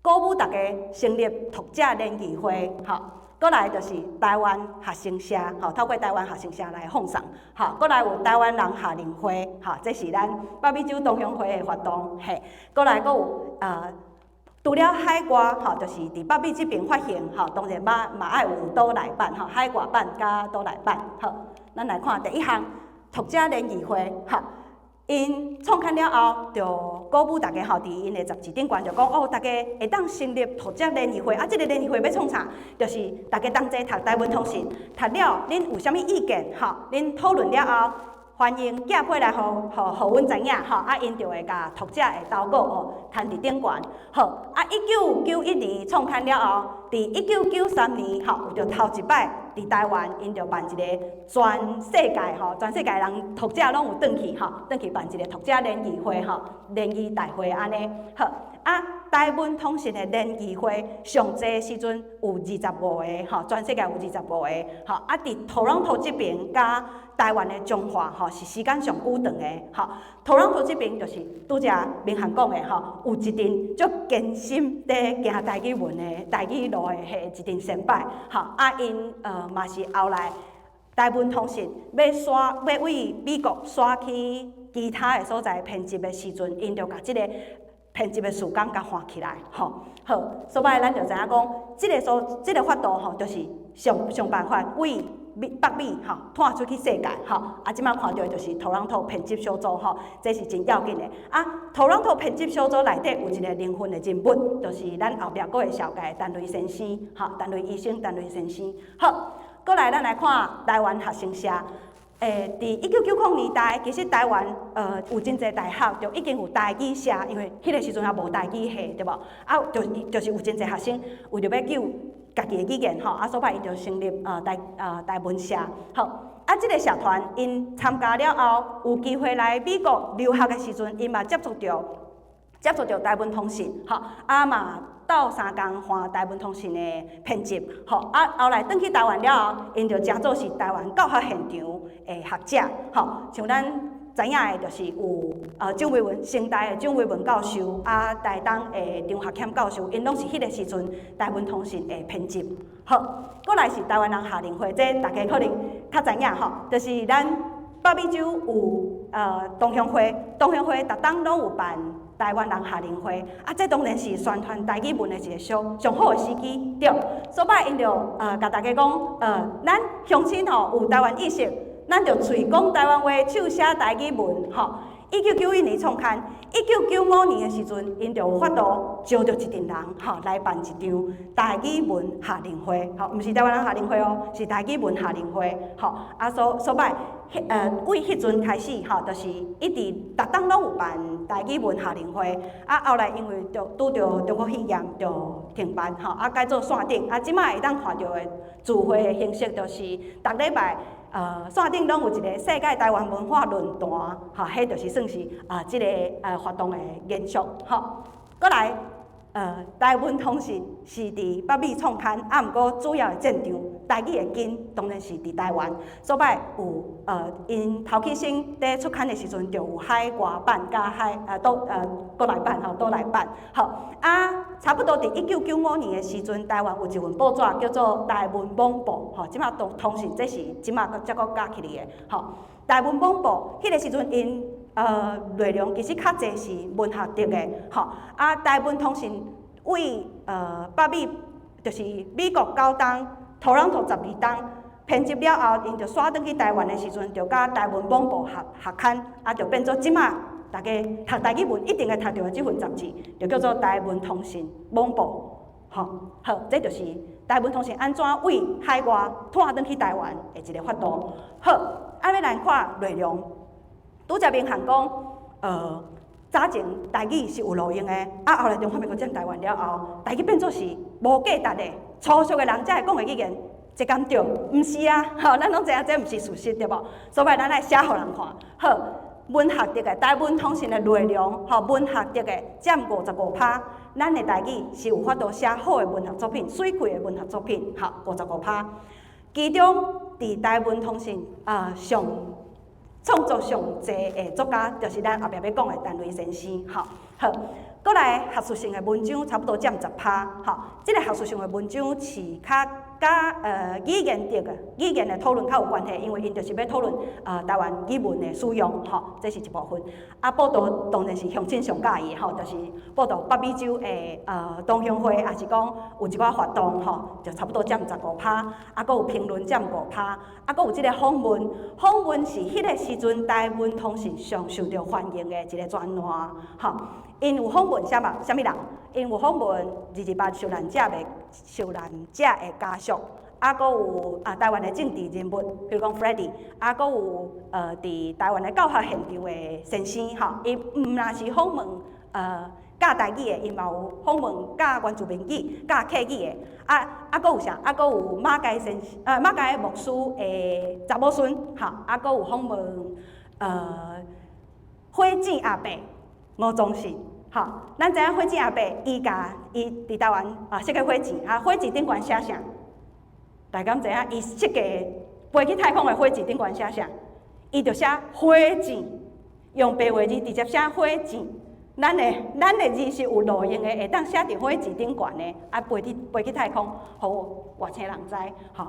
鼓舞大家成立讀者聯誼會，吼。閣來就是台灣學生社，吼，透過台灣學生社來放送，吼，閣來有台灣人夏令會，吼，這是咱北美洲同鄉會的活動，嘿，閣來閣有除了海外，吼，就是佇北美這爿發行，吼，當然嘛嘛愛有島內版，吼，海外版佮島內版，好，咱來看第一項，讀者聯誼會，吼。𪜶創刊了後，就鼓舞大家吼，佇𪜶的雜誌頂懸就講哦，大家會當成立讀者聯誼會，啊，這个聯誼會欲創啥？就是大家同齊讀台文通信，讀了恁有啥物意見，吼，恁討論了後，歡迎寄批來予阮知影，吼，啊，𪜶就會共讀者的投稿哦，刊佇頂懸。好，啊，1991年創刊了後，佇1993年，吼，有著頭一擺佇佇台灣，𪜶就辦一个全世界吼，全世界人讀者攏有轉去吼，轉去辦一个讀者聯誼會吼，聯誼大會按呢。好，啊，台文通訊的聯誼會上濟時陣有25個吼，全世界有25個吼。啊，佇多倫多這爿佮台灣的彰化吼，是時間上久長的吼。多倫多這爿就是拄才明翰講的吼，有一陣足堅心佇行台語文的台語路的彼一陣先輩吼。啊，𪜶嘛是後來台文通訊欲徙欲對美國徙去其他的所在編輯的時陣，𪜶就共這个編輯的事工共換起來，吼。好，所以咱就知影講，這个法度吼，就是想辦法對美北美吼，拖出去世界吼。啊，這擺看著的就是多倫多編輯小組吼，這是真要緊的。啊，多倫多編輯小組內底有一个靈魂的人物，就是咱後壁閣會紹介陳雷先生，吼，陳雷醫生，陳雷先生。好，過來咱來看台灣學生社。佇1990年代，其實台灣有真濟大學就已經有台語社，因為彼个時陣猶無台語系，對無？啊，就是有真濟學生為著欲救家己的語言吼，啊，所以𪜶就成立台文社。好，啊，這个社團𪜶參加了後，有機會來美國留學的時陣，𪜶嘛接觸著台文通訊，吼，啊嘛鬥相共換台文通訊的編輯，吼，啊，後來轉去台灣了後，𪜶就成做是台灣教學現場的學者，吼，像咱知影的，就是有蔣維文，成大的蔣維文教授，啊，台東的張學謙教授，𪜶攏是彼个時陣台文通訊的編輯。好，過來是台灣人夏令會，這大家可能較知影吼，就是咱北美洲有同鄉會，同鄉會逐冬攏有辦台灣人夏令會，啊，這當然是宣傳台語文的一个上上好的時機，對。所以𪜶就共大家講，咱鄉親吼有台灣意識，咱就喙講台灣話，手寫台語文，吼。1991年創刊，1995年的時陣，𪜶就有法度招著一陣人，吼，來辦一場台語文夏令會，吼，毋是台灣人夏令會哦，是台語文夏令會，吼。啊，所以，對彼陣開始，吼，就是一直逐冬攏有辦台語文夏令會，啊，後來因為著拄著中國肺炎，就停辦，吼，啊，改做線頂，啊，這擺會當看著的聚會的形式，就是逐禮拜。線頂攏有一個世界台灣文化論壇，吼，彼就是算是啊，這个活動的延續，吼。過來，台文通訊是佇北美創刊，啊，毋過主要的戰場，台語的根當然是佇台灣。所以有𪜶頭起先佇出刊的時陣，就有海外版佮海呃島呃國內版吼，島內版，好啊。差不多佇1995年的時陣，台灣有一份報紙叫做《台文網報》，吼，這擺通通訊這是這擺閣才閣加起來的，吼。台文網報彼个時陣，𪜶內容其實較濟是文學的的，吼。啊，台文通訊對北美，就是美國九冬，多倫多12冬編輯了後，𪜶就徙轉去台灣的時陣，就佮台文網報合刊，啊，就變做這擺。大家讀台語文一定會讀著的這份雜誌，就叫做《台文通訊網報》，吼，好，這就是台文通訊按怎對海外拖轉去台灣的一个法度。好，啊，欲來看內容。拄才明翰講，早前台語是有路用的，啊，後來中華民國佔台灣了後，台語變做是無價值的、粗俗的人才會講的語言，這敢對？毋是啊，吼，咱攏知影這毋是事實，對無？所以咱愛寫予人看，好。文學的的台文通訊的內容，吼，文學的的佔55%，咱的台語是有法度寫好的文學作品，媠氣的文學作品，吼，五十五趴。其中，佇台文通訊啊上創作上濟的作家，就是咱後壁欲講的陳雷先生，吼，好。過來學術性的文章差不多佔10%，吼，這个學術性的文章是較佮語言的討論較有關係，因為𪜶就是欲討論台灣語文的使用，吼，這是一部分。啊，報導當然是鄉親上佮意的，吼，就是報導北美洲的同鄉會，抑是講有一寡活動，吼，就差不多佔15%。啊，閣有評論佔5%，啊，閣有這个訪問，訪問是彼个時陣台文通訊上受著歡迎的一个專欄，吼。𪜶有訪問啥物？啥物人？𪜶有訪問228受難者的家屬，啊，閣有啊台灣的政治人物，比如講 Freddie，啊，閣有佇台灣的教學現場的先生，吼，伊毋但是訪問教台語的，伊嘛有訪問教原住民語、教客語的，啊啊，閣有啥？啊，閣有馬偕先生，馬偕牧師的查某孫，吼，啊，閣有訪問火箭阿伯吳宗信，吼，咱知影火箭阿伯伊共伊佇台灣啊設計火箭，啊火箭頂懸寫啥？大家敢知影？伊設計飛去太空的火箭頂懸寫啥？伊就寫火箭，用白話字直接寫火箭。咱的字是有路用的，會當寫佇火箭頂懸的，啊飛去太空，予外星人知，吼，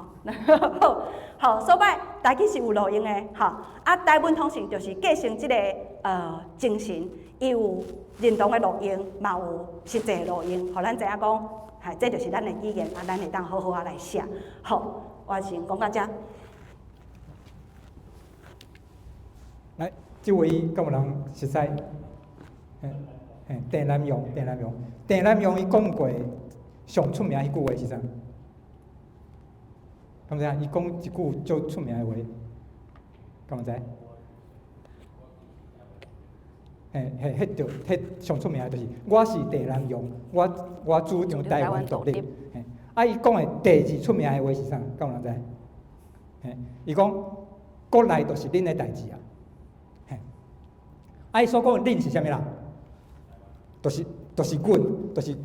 好，好，所以台語是有路用的，吼，啊台文通訊就是繼承這个精神，伊有認同的路用，嘛有實際的路用，予咱知影講，係這就是咱的語言，啊，咱會當好好仔來寫。好，我先講到遮。來，這位敢有人熟似？嘿，嘿，鄭南榕，鄭南榕，鄭南榕伊講過上出名彼句話是啥？敢知影？伊講一句足出名的話，敢有知？嘿，嘿，彼著，彼上出名的就是我是鄭南榕，我主張台灣獨立。嘿，啊，伊講的第二出名的話是啥？敢有人知？嘿，伊講國內就是恁的代誌啊。嘿，啊，伊所講的恁是啥物人？就是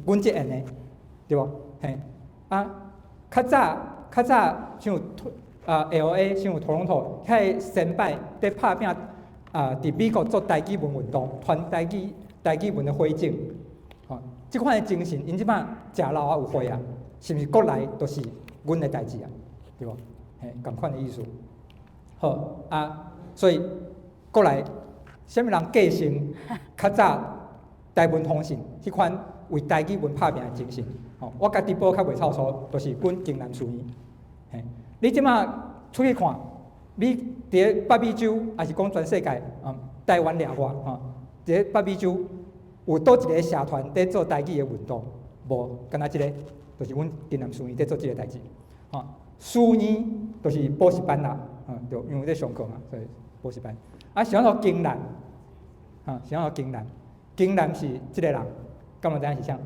阮這樣的，對無？嘿，啊，較早像LA像 Toronto，遐個先輩佇拍拚啊，佇美國做台語文運動，傳台語文的火種，吼，這款的精神，𪜶這擺誠老啊有會啊，是毋是國內就是阮的代誌啊？對無？嘿，仝款的意思。好啊，所以國內啥物人繼承較早台文通訊彼款為台語文拍拚的精神？吼，我家己報較袂臭臊，就是阮京南書院。嘿，你這擺出去看，你佇咧北美洲，抑是講全世界，台灣掠外，吼，佇咧北美洲有佗一个社團佇做台語的運動？無，敢若這个，就是阮京南書院佇做這个代誌。吼，書院就是補習班啦，對，因為咧上課嘛，所以補習班。啊，啥叫京南？哈，啥叫京南？京南是這个人，敢有知影是啥？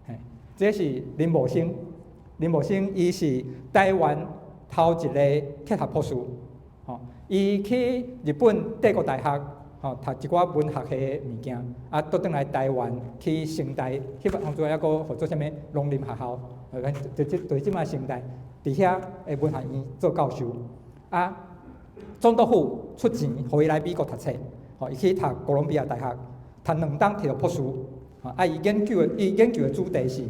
嘿，這是林茂生，林茂生伊是台灣頭一個鐵學博士，吼，伊去日本帝國大學，吼，讀一寡文學系的物件，啊，倒轉來台灣去成大，彼當陣猶閣號做啥物農林學校，就這擺成大，佇遐的文學院做教授，啊，總督府出錢予伊來美國讀冊，吼，伊去讀哥倫比亞大學。讀兩冬摕著博士，啊！伊研究的主題是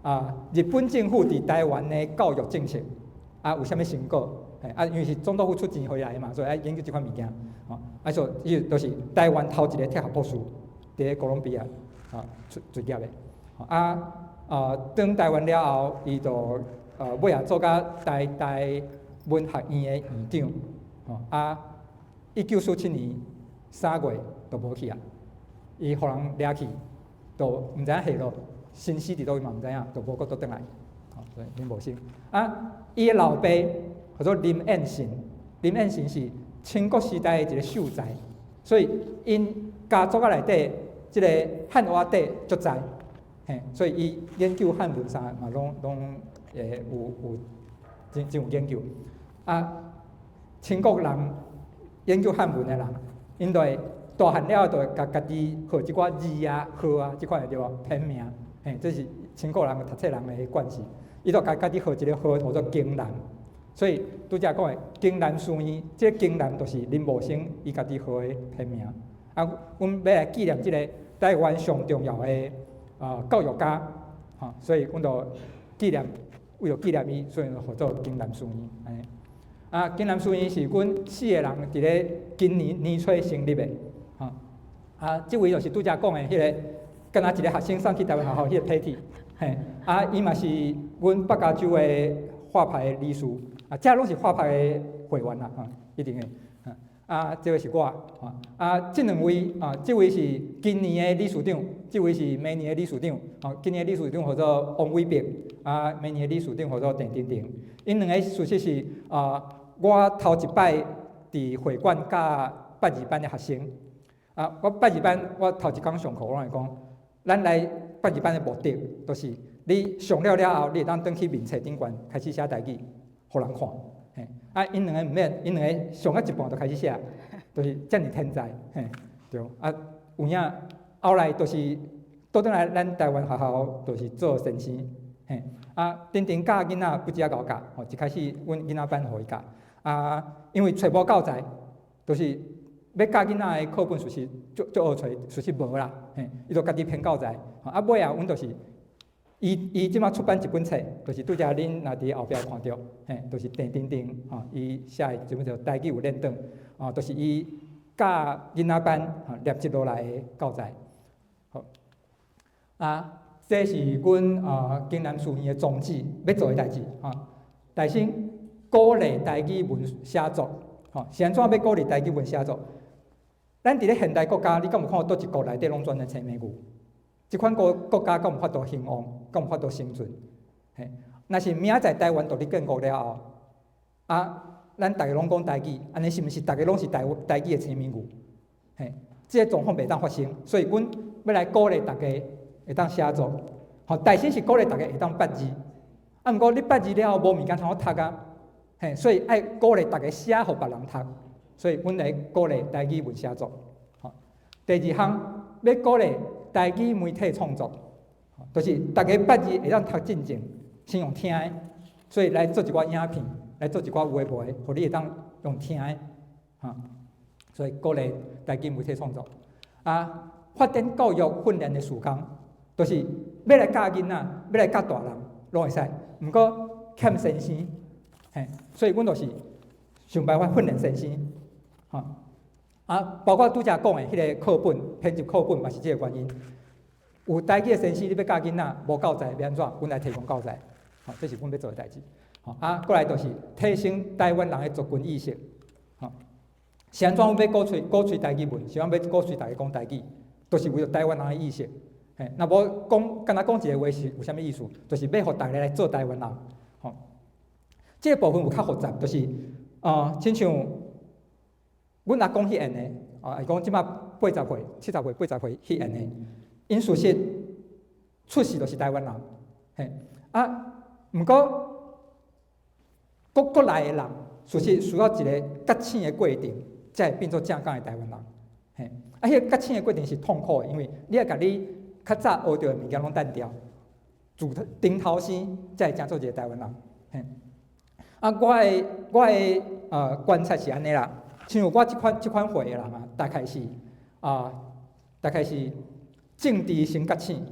啊，日本政府佇台灣的教育政策啊，有啥物成果？啊，因為是總督府出錢予伊來的嘛，所以愛研究這款物件。吼，啊，所以伊就是台灣頭一個鐵學博士，佇咧哥倫比亞啊出畢業的。啊啊，轉台灣了後，伊就尾仔做甲台大文學院的院長。吼啊，1947年3月就無去啊。伊予人掠去，就毋知影下落，身死佇佗位嘛毋知影，就無閣倒轉來。吼，所以林茂生啊，伊的老爸號做林燕臣，林燕臣是清國時代的一個秀才，所以𪜶家族仔內底這個漢話底足濟，嘿，所以伊研究漢文啥嘛，攏有真有研究。啊，清國人研究漢文的人，𪜶就會大漢了後，就會共家己號一寡字啊、號啊，這款的對無？片名，嘿，這是清國人讀冊人的慣勢。伊就共家己號一個號，號做京南。所以拄才講的京南書院，這個京南就是林茂生伊家己號的片名。啊，阮欲來紀念這个台灣上重要的教育家，吼，所以阮就紀念，為著紀念伊，所以號做京南書院。按呢。啊，京南書院是阮四个人佇咧今年年初成立的。啊，這位就是拄才講的彼个，敢若一个學生送去台灣學校彼個體體，嘿，啊，伊嘛是阮北加州的畫派的理事，啊，這攏是畫派的會員啦，哈，一定的，啊，這位是我，啊，這兩位，啊，這位是今年的理事長，這位是明年的理事長，吼，今年的理事長號做王偉伯，啊，明年的理事長號做鄭丁丁，𪜶兩个事實是啊，我頭一擺佇會館教八二班的學生。啊！我八二班，我頭一工上課，我攏會講，咱來八字班的目的，就是你上了了後，你會當轉去面冊頂懸開始寫台語，予人看。嘿，啊，𪜶兩个毋免，𪜶兩个上到一半就開始寫，就是遮爾天才，嘿，對。啊，有影後來就是倒轉來，咱台灣學校就是做先生，嘿，啊，頂頂教囡仔不止遐𠢕教，吼，一開始阮囡仔班予伊教，啊，因為揣無教材，就是欲教囡仔的課本，事實足足好揣，事實無啦，嘿，伊就家己編教材，啊，尾仔阮就是，伊伊這馬出版一本冊，就是拄才恁若佇後壁看著，嘿，就是鄭丁丁，吼，伊寫的這本叫《台語有練轉》，哦，就是伊教囡仔班吼連接落來的教材。好，啊，這是阮京南書院的宗旨，欲做的代誌，吼。大先鼓勵台語文寫作，吼，是按怎欲鼓勵台語文寫作？咱佇咧現代國家，你敢有看佗一國內底攏全咧青盲語？這款國國家敢有法度興旺？敢有法度生存？嘿，若是明仔載台灣獨立建國了後，啊，咱逐家攏講台語，按呢是毋是逐家攏是台台語的青盲語？嘿，這个狀況袂當發生，所以阮欲來鼓勵逐家會當寫作。吼，大先是鼓勵逐家會當捌字，啊，毋過你捌字了後無物件通好讀啊，嘿，所以愛鼓勵逐家寫予別人讀。所以阮來鼓勵台語文寫作。吼，第二項欲鼓勵台語媒體創作，就是逐家捌字會當讀進前，先用聽的，所以來做一寡影片，來做一寡有的無的，予你會當用聽的，哈。所以鼓勵台語媒體創作。啊，發展教育訓練的事工，就是欲來教囡仔，欲來教大人，攏會使。毋過欠先生，嘿，所以阮就是想辦法訓練先生，吼。啊，包括拄才講的彼个課本編輯課本嘛是這个原因。有台語的先生，你欲教囡仔，無教材欲按怎？阮來提供教材，吼，這是阮欲做的代誌。吼，啊，過來就是提升台灣人的族群意識，吼。是按怎阮欲鼓吹鼓吹台語文？是按怎欲鼓吹逐家講台語？就是為著台灣人的意識。嘿，若無講，干焦講一个話是有啥物意思？就是欲予逐家來做台灣人。吼，這个部分有較複雜，就是啊，親像阮阿公彼緣的，啊，伊講這馬80歲、70歲、80歲彼緣的，𪜶事實出世就是台灣人，嘿，啊，毋過國國內的人，事實需要一个覺醒的過程，才會變做正港的台灣人，嘿，啊，彼个覺醒的過程是痛苦的，因為你愛共你較早學著的物件攏擲掉，自頂頭生，才會成做一个台灣人，嘿。啊，我的觀察是按呢啦，像我這款歲的人啊，大概是政治先覺醒，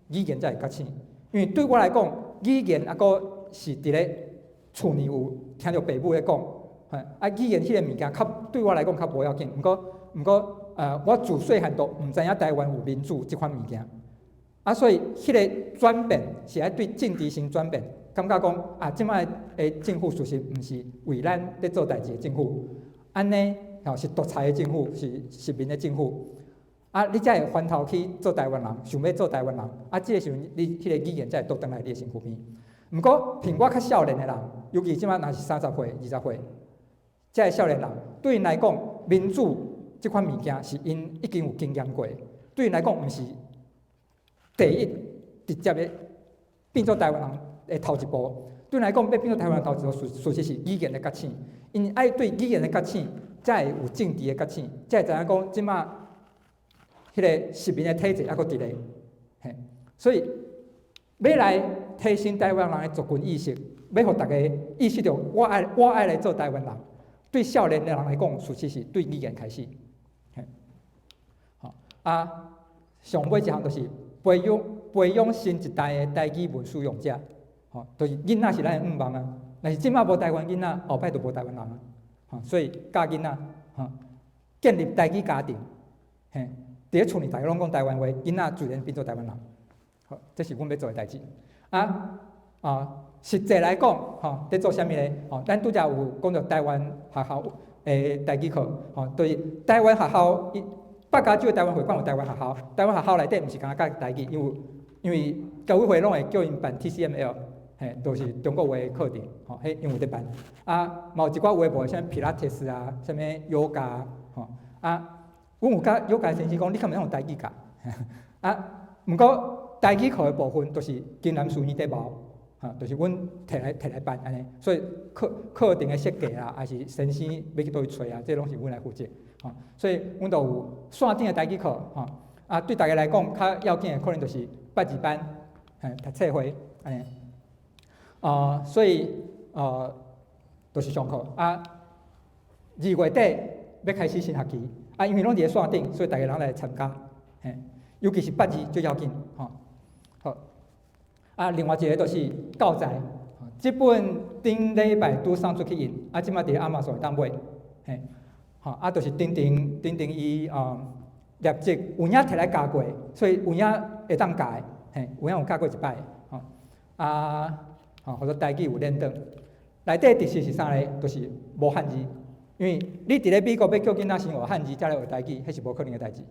語言才會覺醒。因為對我來講，語言猶閣是佇咧厝內有聽著爸母咧講，嘿，啊，語言彼个物件較對我來講較無要緊。毋過，我自細漢都毋知影台灣有民主這款物件，啊，所以彼个轉變是愛對政治先轉變，感覺講啊，這擺的政府事實毋是為咱咧做代誌的政府，按呢吼是獨裁的政府，是殖民的政府。啊，你才會翻頭去做台灣人，想欲做台灣人，啊，這个時陣你彼个語言才會倒轉來你的身軀邊。毋過，憑我較少年的人，尤其這擺若是30歲、20歲，這个少年人對𪜶來講，民主這款物件是𪜶已經有經驗過，對𪜶來講毋是第一直接的變做台灣人的頭一步。對𪜶來講，欲變做台灣人頭一步，事實是語言的覺醒。𪜶愛對語言的覺醒，才會有政治的覺醒，才會知影講這擺彼个殖民的體制猶閣佇咧。嘿，所以欲來提升台灣人的族群意識，欲予逐家意識著我愛來做台灣人。對少年的人來講，事實是對語言開始。嘿，好啊，上尾一項就是培養新一代的台語文使用者。吼，就是囡仔是咱的願望啊。若是這擺無台灣囡仔，後擺就無台灣人啊。吼，所以教囡仔，吼，建立台語家庭，嘿，佇咧厝內逐家攏講台灣話，囡仔自然變做台灣人。好，這是阮欲做的代誌。啊啊，實際來講，吼，佇做啥物咧？吼，咱拄才有講著台灣學校的台語課，吼，就是台灣學校，北加州的台灣會館有台灣學校，台灣學校內底毋是干焦教台語，因為教委會攏會叫𪜶辦 TCML，嘿，都是中國話的課程，吼，彼𪜶有佇辦。啊，嘛有一寡有的無的，啥物皮拉提斯啊，啥物瑜伽，吼，啊，阮有佮瑜伽先生講，你敢會用台語教？啊，毋過台語課的部分，就是金南書院佇包，哈，就是阮摕來辦按呢。所以課程的設計啦，抑是先生欲去佗位揣啊，這攏是阮來負責。吼，所以阮就有線頂的台語課，吼。啊，對大家來講較要緊的可能就是八字班，嘿，讀冊會按呢。啊，所以就是上課啊。2月底欲開始新學期，啊，因為攏佇咧線頂，所以逐家人來參加，嘿，尤其是八字最要緊，吼。好，啊，另外一個就是教材，這本頂禮拜拄送出去印，啊，這馬佇亞馬遜會當買，嘿，吼，啊，就是頂頂頂頂伊啊，立即有影摕來教過，所以有影會當教的，嘿，有影有教過一擺，吼，啊，吼，予做台語有練轉。內底特色是啥咧？就是無漢字，因為你佇咧美國欲叫囡仔先學漢字，才來學台語，彼是無可能的代誌。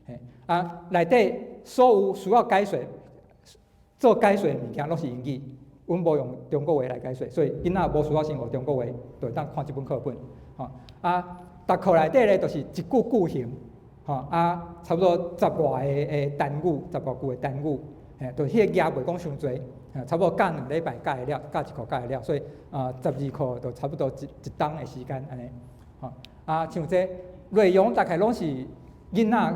嘿，啊，內底所有需要解說、做解說的物件，攏是英語，阮無用中國話來解說，所以囡仔無需要先學中國話，就會當看這本課本。吼，啊，逐課內底咧，就是一句句型，吼，啊，差不多十外个的單語，十外句的單語，嘿，就彼個額袂講傷濟，差不多教2禮拜教會了，教一課教會了，所以啊，12課就差不多一冬的時間按呢，吼，啊，像這內容大概攏是囡仔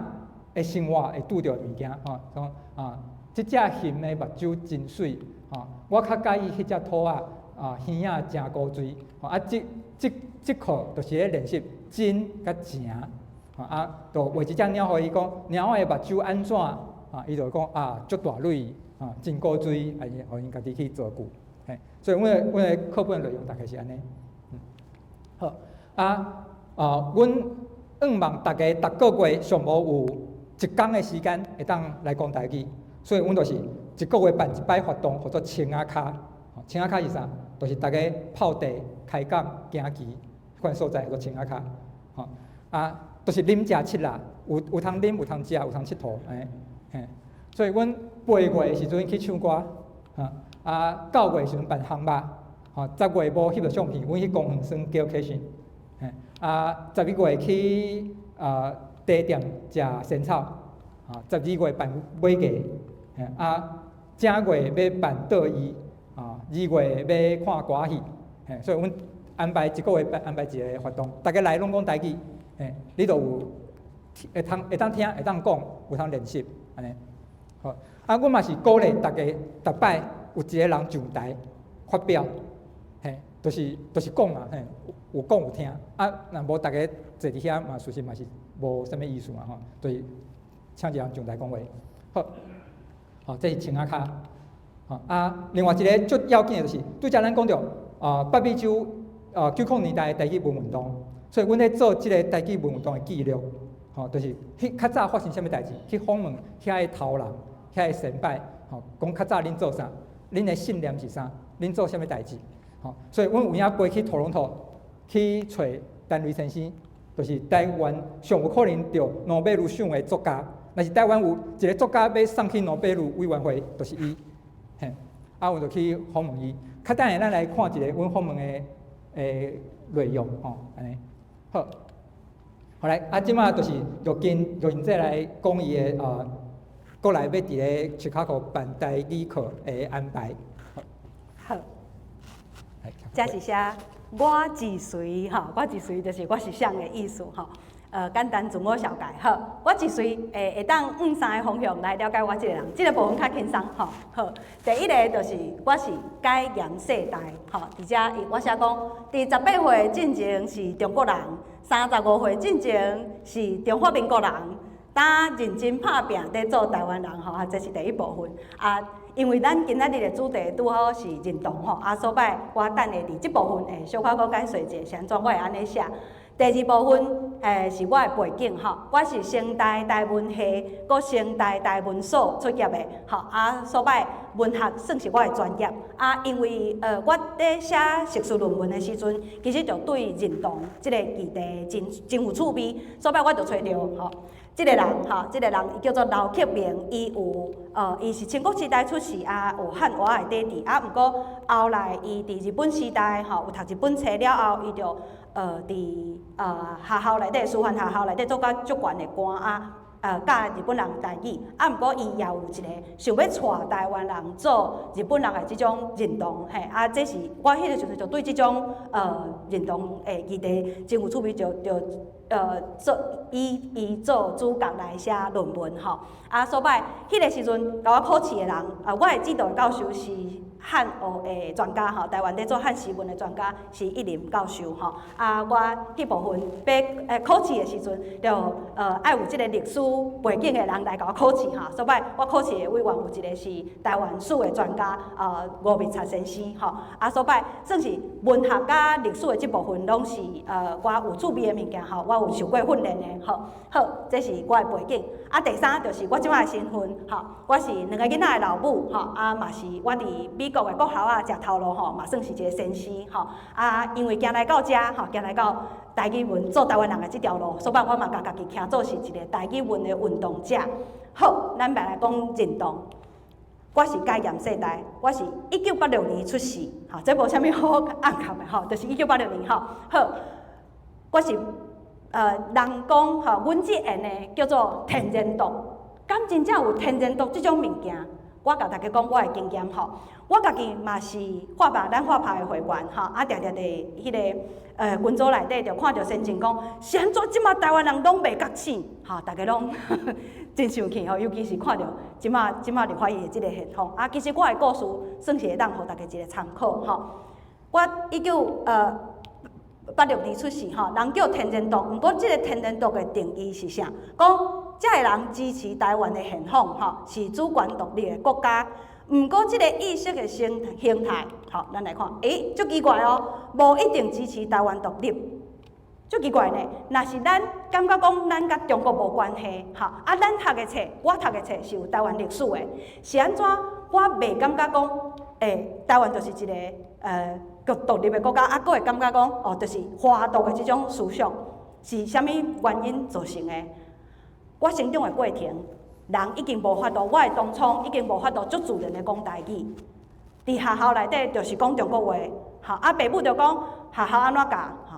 的生活會拄著的物件，吼，講啊，這隻熊的目睭真媠，吼，我較佮意彼隻兔仔，啊，耳仔誠古錐，吼，啊，這課就是咧練習真佮誠，吼，啊，就畫一隻鳥予伊講，鳥的目睭按怎，啊，伊就講啊，足大蕊，啊，真古錐，啊，予𪜶家己去造句，嘿，所以阮的課本內容大概是按呢，嗯，好，啊，啊，阮向望逐家逐個月上無有一工的時間會當來講台語，所以阮就是一個月辦一擺活動，號做青仔跤。青仔跤是啥？就是逐家泡茶、開講、行棋，彼款所在叫做青仔跤。吼，啊，就是啉食佚啦，有通啉，有通食，有通𨑨迌，嘿，嘿。所以阮8月的時陣去唱歌，哈，啊，9月的時陣辦烘肉，吼，10月無翕著相片，阮去公園耍 geocaching，嘿，啊，11月去啊茶店食仙草，啊，12月辦尾牙，嘿，啊，正月欲辦桌椅，啊，2月欲看歌仔戲，嘿，所以阮安排一個月安排一個活動，逐家來攏講台語，嘿，你就有會當聽，會當講，有通練習，按呢。好，啊，阮嘛是鼓勵逐家，逐擺有一個人上台發表，嘿，就是講啊，嘿，有講有聽，啊，若無逐家坐佇遐嘛，事實嘛是無啥物意思嘛，吼，就是請一個人上台講話。好，好，這是青仔跤，吼啊，另外一個足要緊的就是，拄才咱講著啊，北美洲啊90年代的台語文運動，所以阮咧做這個台語文運動的記錄，吼，就是彼較早發生啥物代誌，去訪問遐个頭人。遐個先輩，吼，講較早恁做啥？恁的信念是啥？恁做啥物代誌？吼，所以阮有影飛去多倫多去揣陳雷先生，就是台灣上有可能得諾貝爾獎的作家。若是台灣有一個作家欲送去諾貝爾委員會，就是伊。嘿，啊，阮就去訪問伊。較等下咱來看一下阮訪問的內容，吼，按呢。好，好來，啊，這馬就是玉金姐來講伊的啊。過來欲佇咧芝加哥辦台語課的安排。好，這是寫我是誰吼，我是誰就是我是誰的意思吼。簡單自我紹介，好，我是誰會當向三个方向來了解我這個人，這個部分較輕鬆吼。好，第一个就是我是解嚴世代，吼，佇遮我寫講，佇18歲進前是中國人，35歲進前是中華民國人。當認真拍拚佇做台灣人吼，啊，這是第一部分。啊，因為咱今仔日的主題拄好是認同吼，啊，所以我等下佇這部分會小可閣解說一下，是按怎我會按呢寫。第二部分，是我的背景吼，我是成大台文系，閣成大台文所畢業的，吼，啊，所以文學算是我的專業。啊，因為我佇寫碩士論文的時陣，其實就對認同這个議題真真有趣味，所以我就揣著吼。這个人吼，這个人伊叫做劉克明，伊是清國時代出世啊，有漢活的底底啊。毋過後來伊佇日本時代吼，有讀日本冊了後，伊就佇學校內底，師範學校內底做甲足懸的官啊。教日本人台語，啊，毋過伊也有一個想欲帶台灣人做日本人的這種認同，嘿，啊，這是我彼個時陣就對這種認同的議題真有趣味，就做以伊做主角來寫論文吼。啊，所擺彼個時陣共我考試的人，啊，我的指導教授是漢學的專家吼，台灣佇做漢詩文的專家是一林教授吼。啊，我彼部分欲考試的時陣，就愛有這個歷史背景的人來共我考試吼。所擺我考試的委員有一個是台灣史的專家，吳密察先生吼。啊，所擺算是文學佮歷史的這部分，攏是我有趣味的物件吼，我有受過訓練的吼。好，這是我的背景。啊，第三就是我這擺的身份吼，我是兩个囡仔的老母吼，啊嘛是我佇美國的國校仔食頭路吼，嘛算是一個先生吼。啊，因為行來到遮吼，行來到台語文做台灣人的這條路，所以我嘛共家己徛做是一個台語文的運動者。好，咱來講認同。我是解嚴世代，我是1986年出世，吼，這無啥物好暗藏的吼，就是1986年吼。好，我是人講吼，阮這緣的叫做天然獨，敢真正有天然獨這種物件？我共大家講我的經驗吼，我家己嘛是法拍咱法拍的會員吼，啊，定定佇彼個群組內底就看著先進講，是按怎這馬台灣人攏袂覺醒？吼，大家攏真生氣吼，尤其是看著這馬立法院的這個現況。啊，其實我的故事算是會當予大家一個參考吼。我1986年出世吼，人叫天然獨，毋過這個天然獨的定義是啥？講這个人支持台灣的憲法吼，是主權獨立的國家。毋過這個意識的形態，吼，咱來看，欸，足奇怪哦，無一定支持台灣獨立，足奇怪呢。若是咱感覺講咱佮中國無關係，吼，啊，咱讀的冊，我讀的冊是有台灣歷史的，是按怎？我袂感覺講，欸，台灣就是一個獨立的國家，啊，閣會感覺講，哦，就是華獨的這種思想，是啥物原因造成的？我成長的過程，人已經無法度，我的同窗已經無法度足自然的講台語。佇學校內底就是講中國話，吼，啊，爸母就講學校按怎教，吼，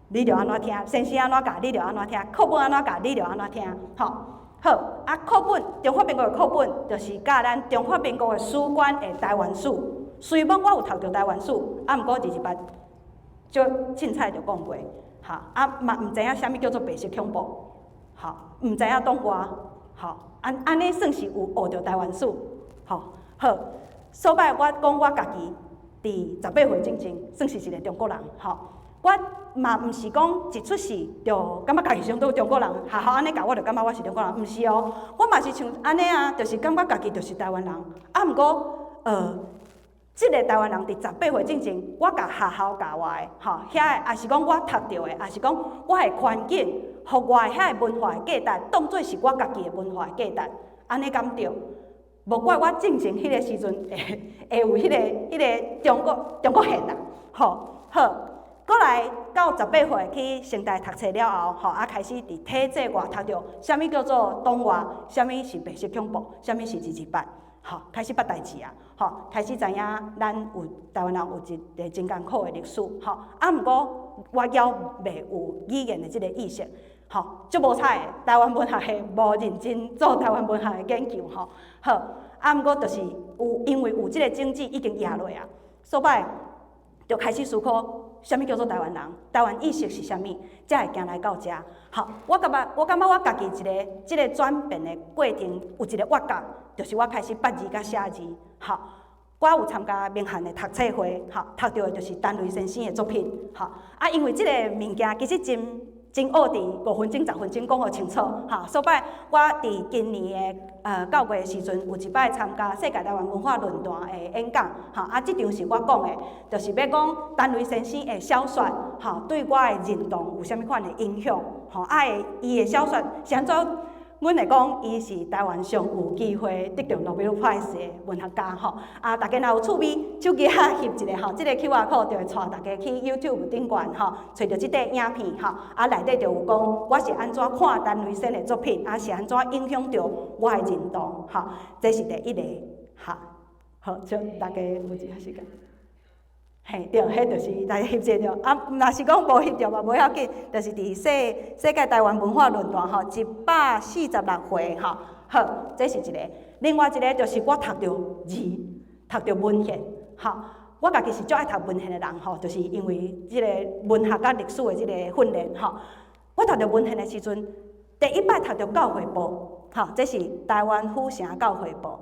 你就按怎聽；先生按怎教，你就按怎聽；課本按怎教，你就按怎聽，吼。好，啊，課本中華民國的課本就是教咱中華民國的史觀的台灣史。雖罔我有讀著台灣史，啊，毋過二二八足凊彩就講過，吼，啊嘛毋知影啥物叫做白色恐怖，吼，毋知影黨外，吼，按呢算是有學著台灣史，吼，好，所擺我講我家己佇18歲進前算是一個中國人，吼，我嘛毋是講一出世就感覺家己相當中國人，學校按呢教我就感覺我是中國人，毋是哦，我嘛是像按呢啊，就是感覺家己就是台灣人，啊，毋過這個台灣人佇18歲進前，我共學校教我的，吼，遐个，抑是講我讀著的，抑是講我的環境，予我的遐个文化的價值，當做是我家己的文化的價值，按呢敢對？無怪我進前彼個時陣會有彼個中國現啦，吼，好，過來到十八歲去成大讀冊了後，吼，啊開始佇體制外讀著啥物叫做黨外，啥物是白色恐怖，啥物是二二八。吼，開始捌代誌啊！吼，開始知影咱有台灣人有一個真艱苦的歷史，吼。啊，毋過我猶未有語言的這個意識，吼，足無彩的，台灣文學系無認真做台灣文學的研究，吼。好，啊，毋過就是有因為有這個種子已經壓落啊，所擺就開始思考，啥物叫做台灣人？台灣意識是啥物？才會行來到遮。好，我感覺我家己一個這個轉變的過程有一個挖角。就是我開始捌字佮寫字，吼，我有參加明翰的讀冊會，吼，讀著的就是陳雷先生的作品，吼，啊，因為這個物件其實真真奧佇5分鐘、10分鐘講予清楚，吼，所擺我佇今年的9月的時陣，有一擺參加世界台灣文化論壇的演講，吼，啊，這場是我講的，就是欲講陳雷先生的小說，吼，對我的認同有啥物款的影響，吼，啊，伊的小說是按怎？阮會講，伊是台灣上有機會得著 Nobel Prize 的文學家吼。啊，大家若有趣味，手機仔翕一下吼，這個 QR code 就會帶大家去 YouTube 頂懸吼，揣著這塊影片吼。啊，內底就有講我是按怎看陳雷先的作品，啊是按怎影響著我的認同吼。這是第一個，好，好，祝大家有一下時間。嘿，對，彼就是來翕者著。啊，若是講無翕著嘛，無要緊，就是佇世界台灣文化論壇吼，146回吼。好，這是一個。另外一個就是我讀著字，讀著文獻，吼。我家己是足愛讀文獻的人吼，就是因為這個文學佮歷史的這個訓練吼。我讀著文獻的時陣，第一擺讀著教會報，吼，這是台灣府城教會報。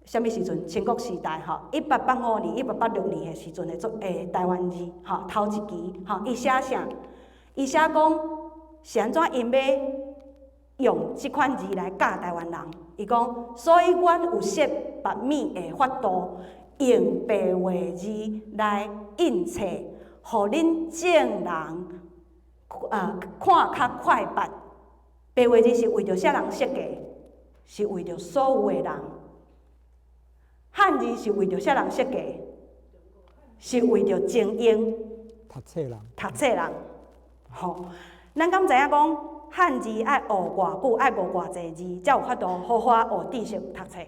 啥物時陣？清國時代吼，1885年、1886年的時陣的做台灣字吼，頭一期吼，伊寫啥？伊寫講是按怎𪜶欲用這款字來教台灣人？伊講，所以阮有設罷免的法度，用白話字來印冊，予恁眾人看較快捌。白話字是為著啥人設計？是為著所有的人。漢字是為著啥人設計？是為著精英、讀冊人。讀冊人。吼，咱敢知影講漢字愛學偌久，愛學偌濟字，才有法度好好學知識讀冊？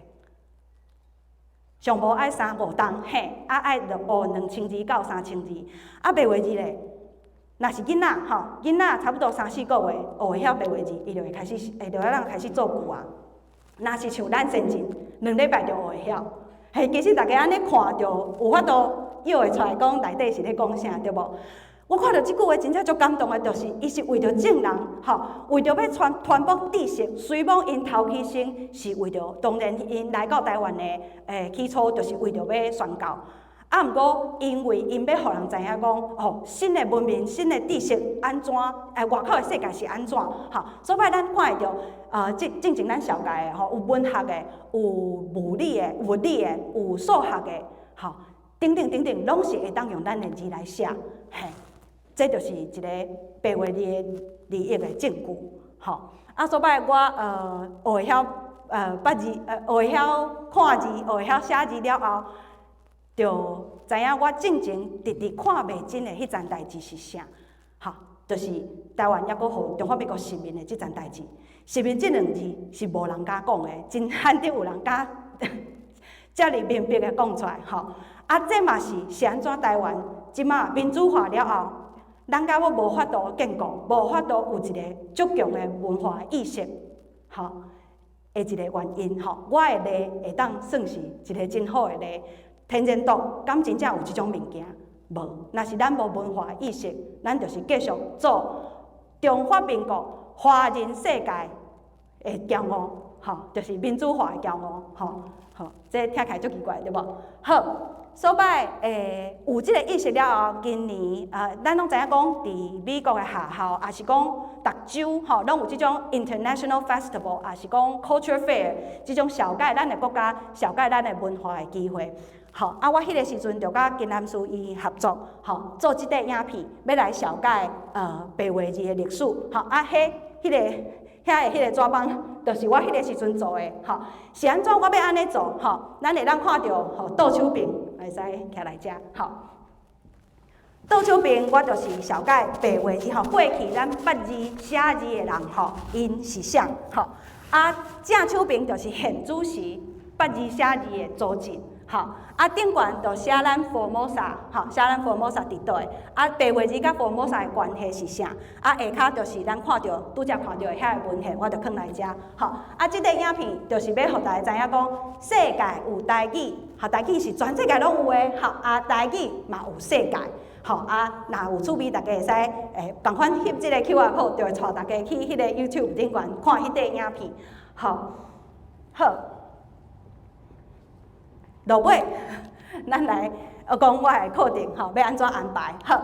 上無愛三五冬，嘿，啊愛著學2000字到3000字。啊，白話字咧，若是囡仔吼，囡仔差不多三四個月學會曉白話字，伊就會開始，會就會當開始造句啊。若是像咱先進，2禮拜就學會曉。嘿，其實大家按呢看，就有法度臆會出來講內底是咧講啥，對無？我看著這句話真正足感動的，就是伊是為著眾人，吼，為著欲傳播知識。雖罔𪜶頭起先是為著，當然𪜶來到台灣的起初就是為著欲宣教。啊，毋過因為𪜶欲予人知影講，吼，新的文明、新的知識按怎，外口的世界是按怎，吼，所以咱看會著，進前咱紹介的吼，有文學的，有物理的，有數學的，吼，等等等等，攏是會當用咱的字來寫，嘿，這就是一個白話字的利益的證據，吼。啊，所以我學會曉捌字，學會曉看字，學會曉寫字了後，就知影我進前直直看袂真的彼層代誌是啥，吼，就是台灣猶閣予中華民國殖民的這層代誌。殖民這兩字是無人敢講的，真罕得有人敢遮爾明白的講出來，吼。啊，這嘛是是按怎台灣這馬民主化了後，咱敢閣無法度建國，無法度有一個足強的文化意識，吼，的一個原因，吼。我的例會當算是一個真好的例。天然獨敢真正有這種物件？無。若是咱無文化意識，咱就是繼續做中華民國華人世界的驕傲，吼，就是民主化的驕傲，吼，好，這聽起來足奇怪，對無？好，所擺有這個意識了後，今年咱攏知影講，佇美國的學校，抑是講逐州吼，攏有這種 international festival，抑是講 culture fair，這種紹介咱的國家、紹介咱的文化的機會。吼，啊，我彼個時陣就佮金南書伊合作，吼，做這塊影片，欲來紹介白話字的歷史。吼，啊，彼個遐的彼個紙板，就是我彼個時陣做的。吼，是按怎我欲按呢做？吼，咱會當看著吼，倒手邊會使徛來遮，吼。倒手邊我就是紹介白話字吼，過去咱捌字寫字的人吼，𪜶是啥？吼，啊，正手邊就是現主時捌字寫字的組織。吼，啊，頂懸就寫咱福爾摩沙，吼，寫咱福爾摩沙佇佗的，啊，白話字佮福爾摩沙的關係是啥？啊，下跤就是咱看著拄才看著的遐个文獻，我就囥來遮，吼，啊，這個影片就是欲予大家知影講，世界有台語，吼，台語是全世界攏有的，吼，啊，台語嘛有世界，吼，啊，若有趣味，大家會使仝款翕這個 QR code，就會帶大家去彼個 YouTube 頂懸看彼塊影片，吼，好。落尾，咱來講我的課程吼，欲按怎安排？好，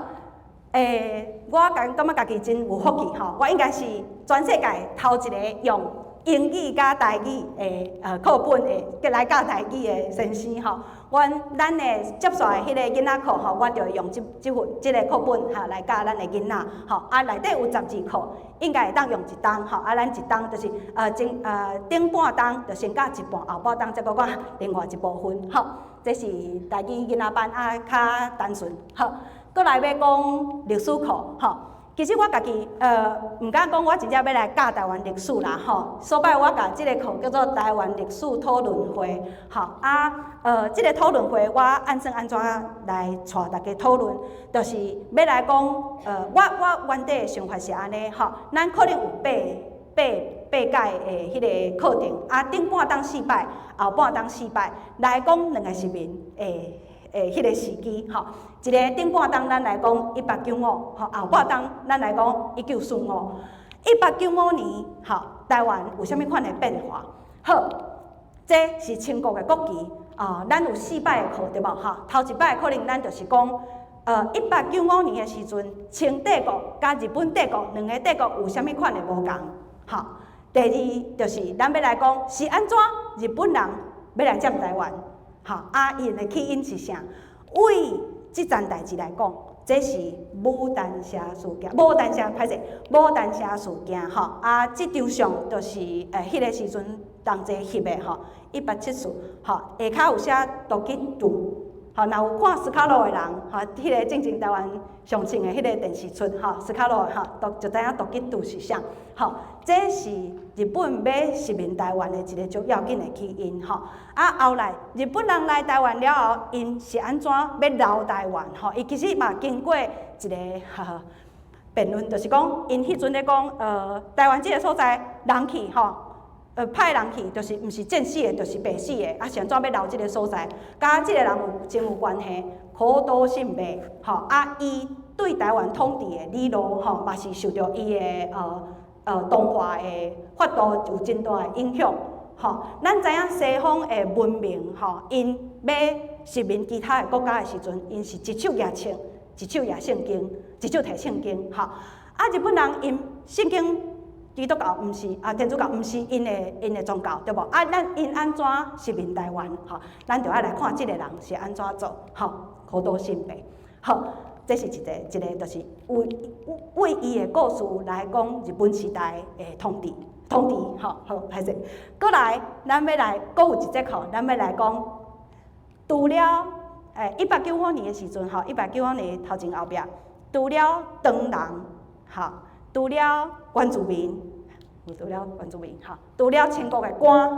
我感覺家己真有福氣吼，我應該是全世界頭一個用英語佮台語的課本的來教台語的先生吼。阮的接續的彼個囡仔課吼，我就會用這份這個課本吼來教咱的囡仔吼。啊，內底有十二課，應該會當用一冬吼。啊，咱一冬就是前頂半冬就先教一半，後半冬再閣教另外一部分吼。這是台語囡仔班啊，較單純。好，閣來欲講歷史課吼。其實我家己毋敢講我真正欲來教台灣歷史啦吼，所擺我共這个課叫做台灣歷史討論會，吼啊，這个討論會我按算按怎來帶大家討論，就是欲來講，我原底的想法是按呢吼，咱可能有八屆的彼个課程，啊，頂半冬四擺，後半冬四擺，來講兩个殖民的彼个時機吼，一个頂半冬咱來講1895，吼，後半冬咱來講1945。1895年，吼，台灣有啥物款的變化？好，這是清國的國旗，啊，咱有四擺的課對無？吼，頭一擺可能咱就是講，1895年的時陣，清帝國佮日本帝國兩个帝國有啥物款的無仝？吼，第二就是咱欲來講是按怎日本人欲來佔台灣。吼，啊，𪜶的起因是啥？為這層代誌來講，這是牡丹社事件，牡丹社歹勢，牡丹社事件吼。啊，這張相就是彼个時陣同齊翕的吼，1874吼，下跤有寫都吉度，吼，若有看斯卡羅的人，吼，彼个進前台灣上穿的彼個電視出吼，斯卡羅吼，都就知影都吉度是啥，吼，這是日本欲殖民台灣的一个足要緊的起因吼。啊，後來日本人來台灣了後，𪜶是按怎欲留台灣吼？伊其實嘛經過一个辯論，就是講𪜶彼陣咧講，台灣這个所在人去吼，派人去，就是毋是戰死的，就是病死的，啊，是按怎欲留這个所在？佮這个人有真有關係，可多信白吼，啊，伊對台灣統治的理路吼，嘛是受著伊的東化的法度有真大的影響。吼，咱知影西方的文明吼，𪜶欲殖民其他的國家的時陣，𪜶是一手舉冊，一手舉聖經，一手提聖經，吼。啊，日本人𪜶聖經基督教毋是啊，天主教毋是𪜶的宗教，對無？啊，咱𪜶按怎殖民台灣？吼，咱就愛來看這个人是按怎做，吼，可多信白，好，這是一个，就是為伊的故事來講日本時代的統治。統治，吼，好，歹勢。閣來，咱欲來，閣有一節課，咱欲來講，除了1895年的時陣，吼，1895年頭前後壁，除了唐人，吼，除了原住民，除了原住民，吼，除了清國的官，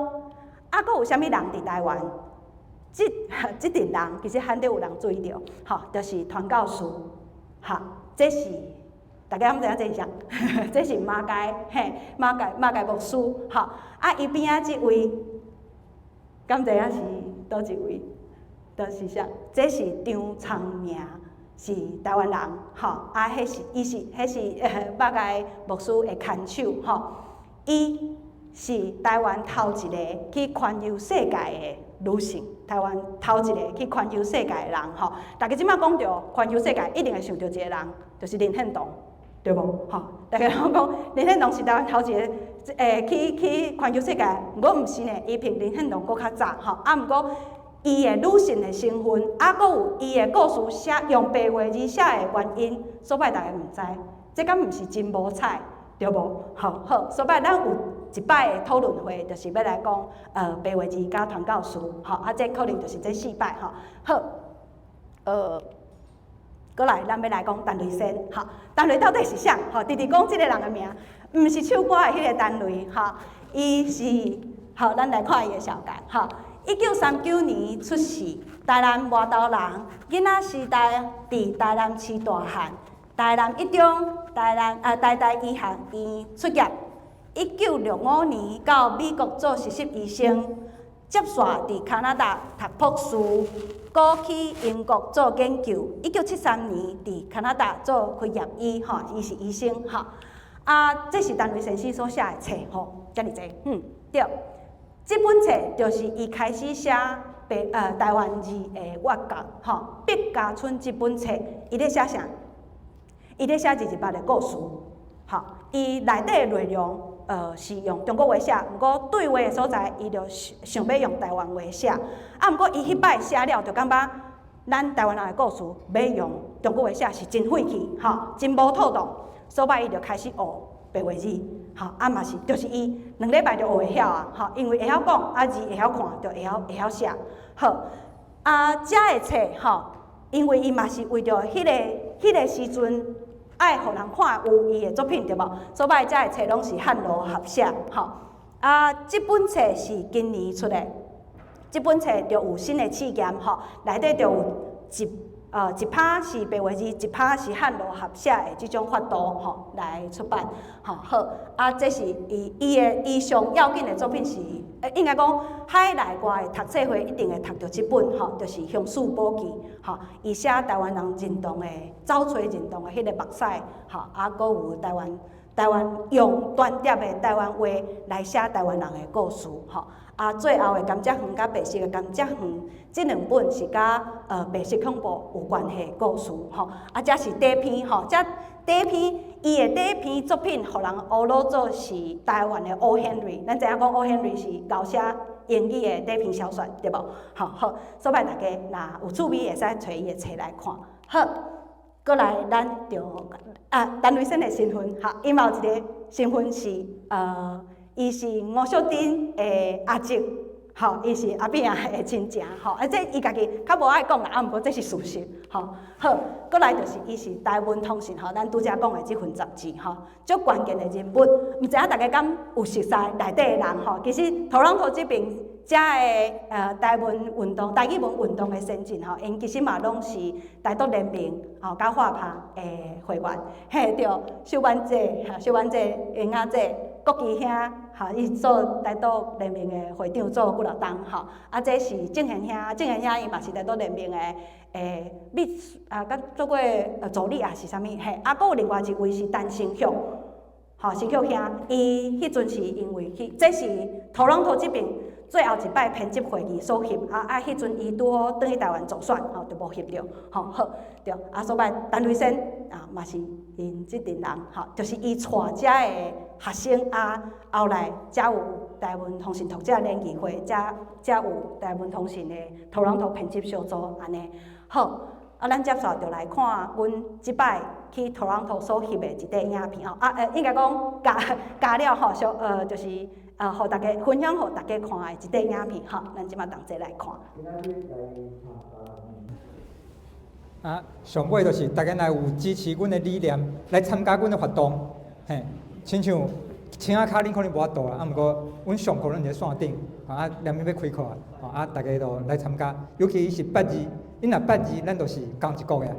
啊，閣有啥物人佇台灣？這陣人其實罕得有人注意著，吼，就是傳教士，吼，這是。大家敢知影這是啥？這是馬偕，嘿，馬偕牧師，吼。啊，伊邊仔這位，敢知影是佗一位？就是啥？這是張聰明，是台灣人，吼。啊，彼是伊是彼是馬偕牧師的牽手，吼。伊是台灣頭一个去環遊世界的女性，台灣頭一个去環遊世界的人，吼。大家這擺講著環遊世界，一定會想著一个人，就是林獻堂。對無？吼，大家攏講林獻堂是台灣頭一个，去環球世界，毋過毋是呢，伊比林獻堂閣較早，吼。啊，毋過伊的女性的身份，啊，閣有伊的故事寫用白話字寫的原因，所擺大家毋知，這敢毋是真無彩，對無？吼，好，所擺咱有一擺的討論會，就是欲來講，白話字佮傳教士，吼，啊，這可能就是這四擺，吼，好，閣來，咱欲來講陳雷仙，吼，陳雷到底是啥？吼，直直講這个人的名，毋是唱歌的彼个陳雷，吼，伊是，好，咱來看伊的紹介，吼，1939年出世，台南外頭人，囡仔時代佇台南市大漢，台南一中、台南啊台大醫學院畢業，1965年到美國做實習醫生，接續佇加拿大讀博士。閣去英國做研究，1973年佇加拿大做開業醫，吼，伊是醫生，吼。啊，這是陳雷先生所寫的冊，吼，遮爾濟，對。這本冊就是伊開始寫白台灣字的閱讀，吼，《畢家村》這本冊，伊咧寫啥？伊咧寫二二八的故事，吼，伊內底的內容，是用中國話寫，毋過對話的所在，伊就想欲用台灣話寫。啊，毋過伊彼擺寫了，就感覺咱台灣人的故事欲用中國話寫是真費氣，吼，真無妥當，所以伊就開始學白話字，吼，啊嘛是，就是伊兩禮拜就學會曉啊，吼，因為會曉講，啊字會曉看，就會曉寫。好，啊，遮的冊吼，因為伊嘛是為著彼个時陣。愛予人看有伊的作品對無？所以遮的冊攏是漢羅合寫吼。啊，這本冊是今年出的，這本冊就有新的試驗吼，內底就有一拍是白話字，一拍是漢羅合寫的這種法度吼來出版吼。好，啊，這是伊伊的伊上要緊的作品是，應該講海內外的讀冊會一定會讀著這本吼，就是《鄉事簿記》吼，伊寫台灣人認同的走揣認同的彼個目屎吼，啊，閣有台灣用單疊的台灣話來寫台灣人的故事吼。啊，最後的甘蔗園佮白色的甘蔗園，這兩本是佮白色恐怖有關係的故事吼。啊，這是短篇吼，這短篇伊的短篇作品，予人訛攏做是台灣的 O. Henry。咱知影講 O. Henry 是𠢕寫英語的短篇小說，對無？吼好，所以大家若有趣味，會使揣伊的冊來看。好，閣來咱就啊，陳瑞生的身份，哈，伊嘛有一個身份是伊是吳秀珍的阿叔，吼，伊是阿扁仔的親情，吼，啊，這伊家己較無愛講啦，啊，毋過這是事實，吼。好，閣來就是伊是台文通訊，吼，咱拄才講的這份雜誌，吼，足關鍵的人物，毋知影大家敢有熟似內底的人，吼，其實多倫多這爿遮的台文運動、台語文運動的先進，吼，𪜶其實嘛攏是台獨聯盟，吼，佮畫拍的會員，嘿對，秀婉姐，哈，秀婉姐、英仔姐、國基兄，吼，伊做台獨聯盟的會長做幾落冬，吼，啊，這是鄭賢兄，鄭賢兄伊嘛是台獨聯盟的秘書啊，佮做過助理抑是啥物，嘿，啊，閣有另外一位是陳成旭，吼，成旭兄，伊彼陣是因為去，這是多倫多這爿最後一擺編輯會議所翕，啊啊，彼陣伊拄好轉去台灣助選，吼，就無翕著，吼，好，對，啊，所以陳瑞生啊，嘛是𪜶這陣人，吼，就是伊帶遮的學生啊，後來才有台灣通訊讀者聯誼會，才有台灣通訊的多倫多編輯小組按呢。好，啊，咱接續就來看阮這擺去多倫多所翕的一塊影片吼，啊，應該講加加了吼，小就是，予大家分享，予大家看的一塊影片吼，咱這擺同齊來看。啊，上尾就是大家若有支持阮的理念來參加阮的活動，嘿，親像青仔跤恁可能無法度啦，啊，毋過阮上課攏佇咧線頂，啊，連要開課啊，啊，大家都來參加，尤其是八字，恁若八字，咱就是仝一國的，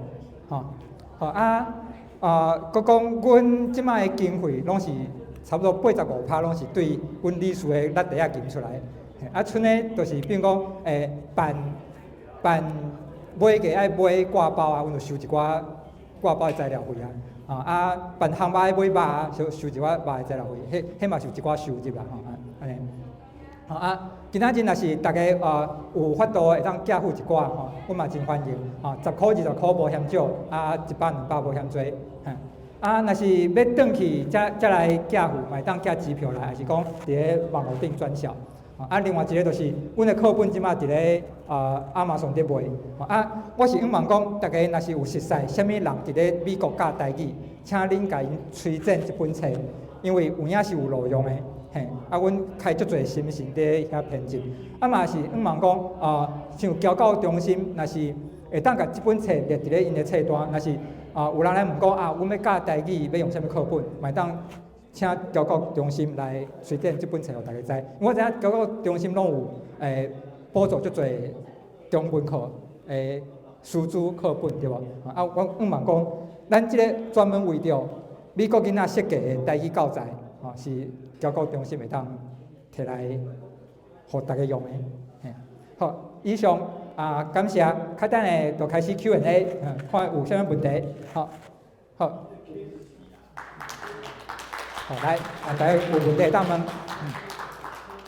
吼，好啊，啊，閣講阮這擺的經費攏是差不多85%攏是對阮理事的力底仔金出來，啊，賰的就是比如講，辦辦買個愛買掛包啊，阮就收一寡掛包的材料費啊，啊，辦烘肉愛買肉啊，收收一寡肉的材料費，彼彼嘛是有一寡收入啦，吼，按呢。吼啊，今仔日若是大家有法度會當寄付一寡吼，阮嘛真歡迎，吼，10箍20箍無嫌少，啊，100200無嫌濟，啊，若是欲轉去才來寄付，嘛會當寄支票來，抑是講佇咧網路頂轉銷。啊，另外一個就是，阮的課本這擺佇咧亞馬遜佇賣。啊，我是向望講，大家若是有熟似啥物人佇咧美國教台語，請恁共𪜶推薦這本冊，因為有影是有路用的。嘿，啊，阮開足濟心神佇遐編輯。啊嘛是向望講，啊，像僑教中心，若是會當共這本冊列佇咧𪜶的冊單，若是啊有人來問講啊，阮欲教台語，欲用啥物課本，嘛會當請僑教中心來推薦這本冊予大家知。我知影僑教中心攏有補助足濟中文課的師資課本對無？啊，我向望講，咱這個專門為著美國囡仔設計的台語教材，吼是僑教中心會當提來予大家用的。嘿，好，以上啊，感謝，較等下就開始 Q&A，看有啥物問題，好，好，好來，啊，大家有問題當問。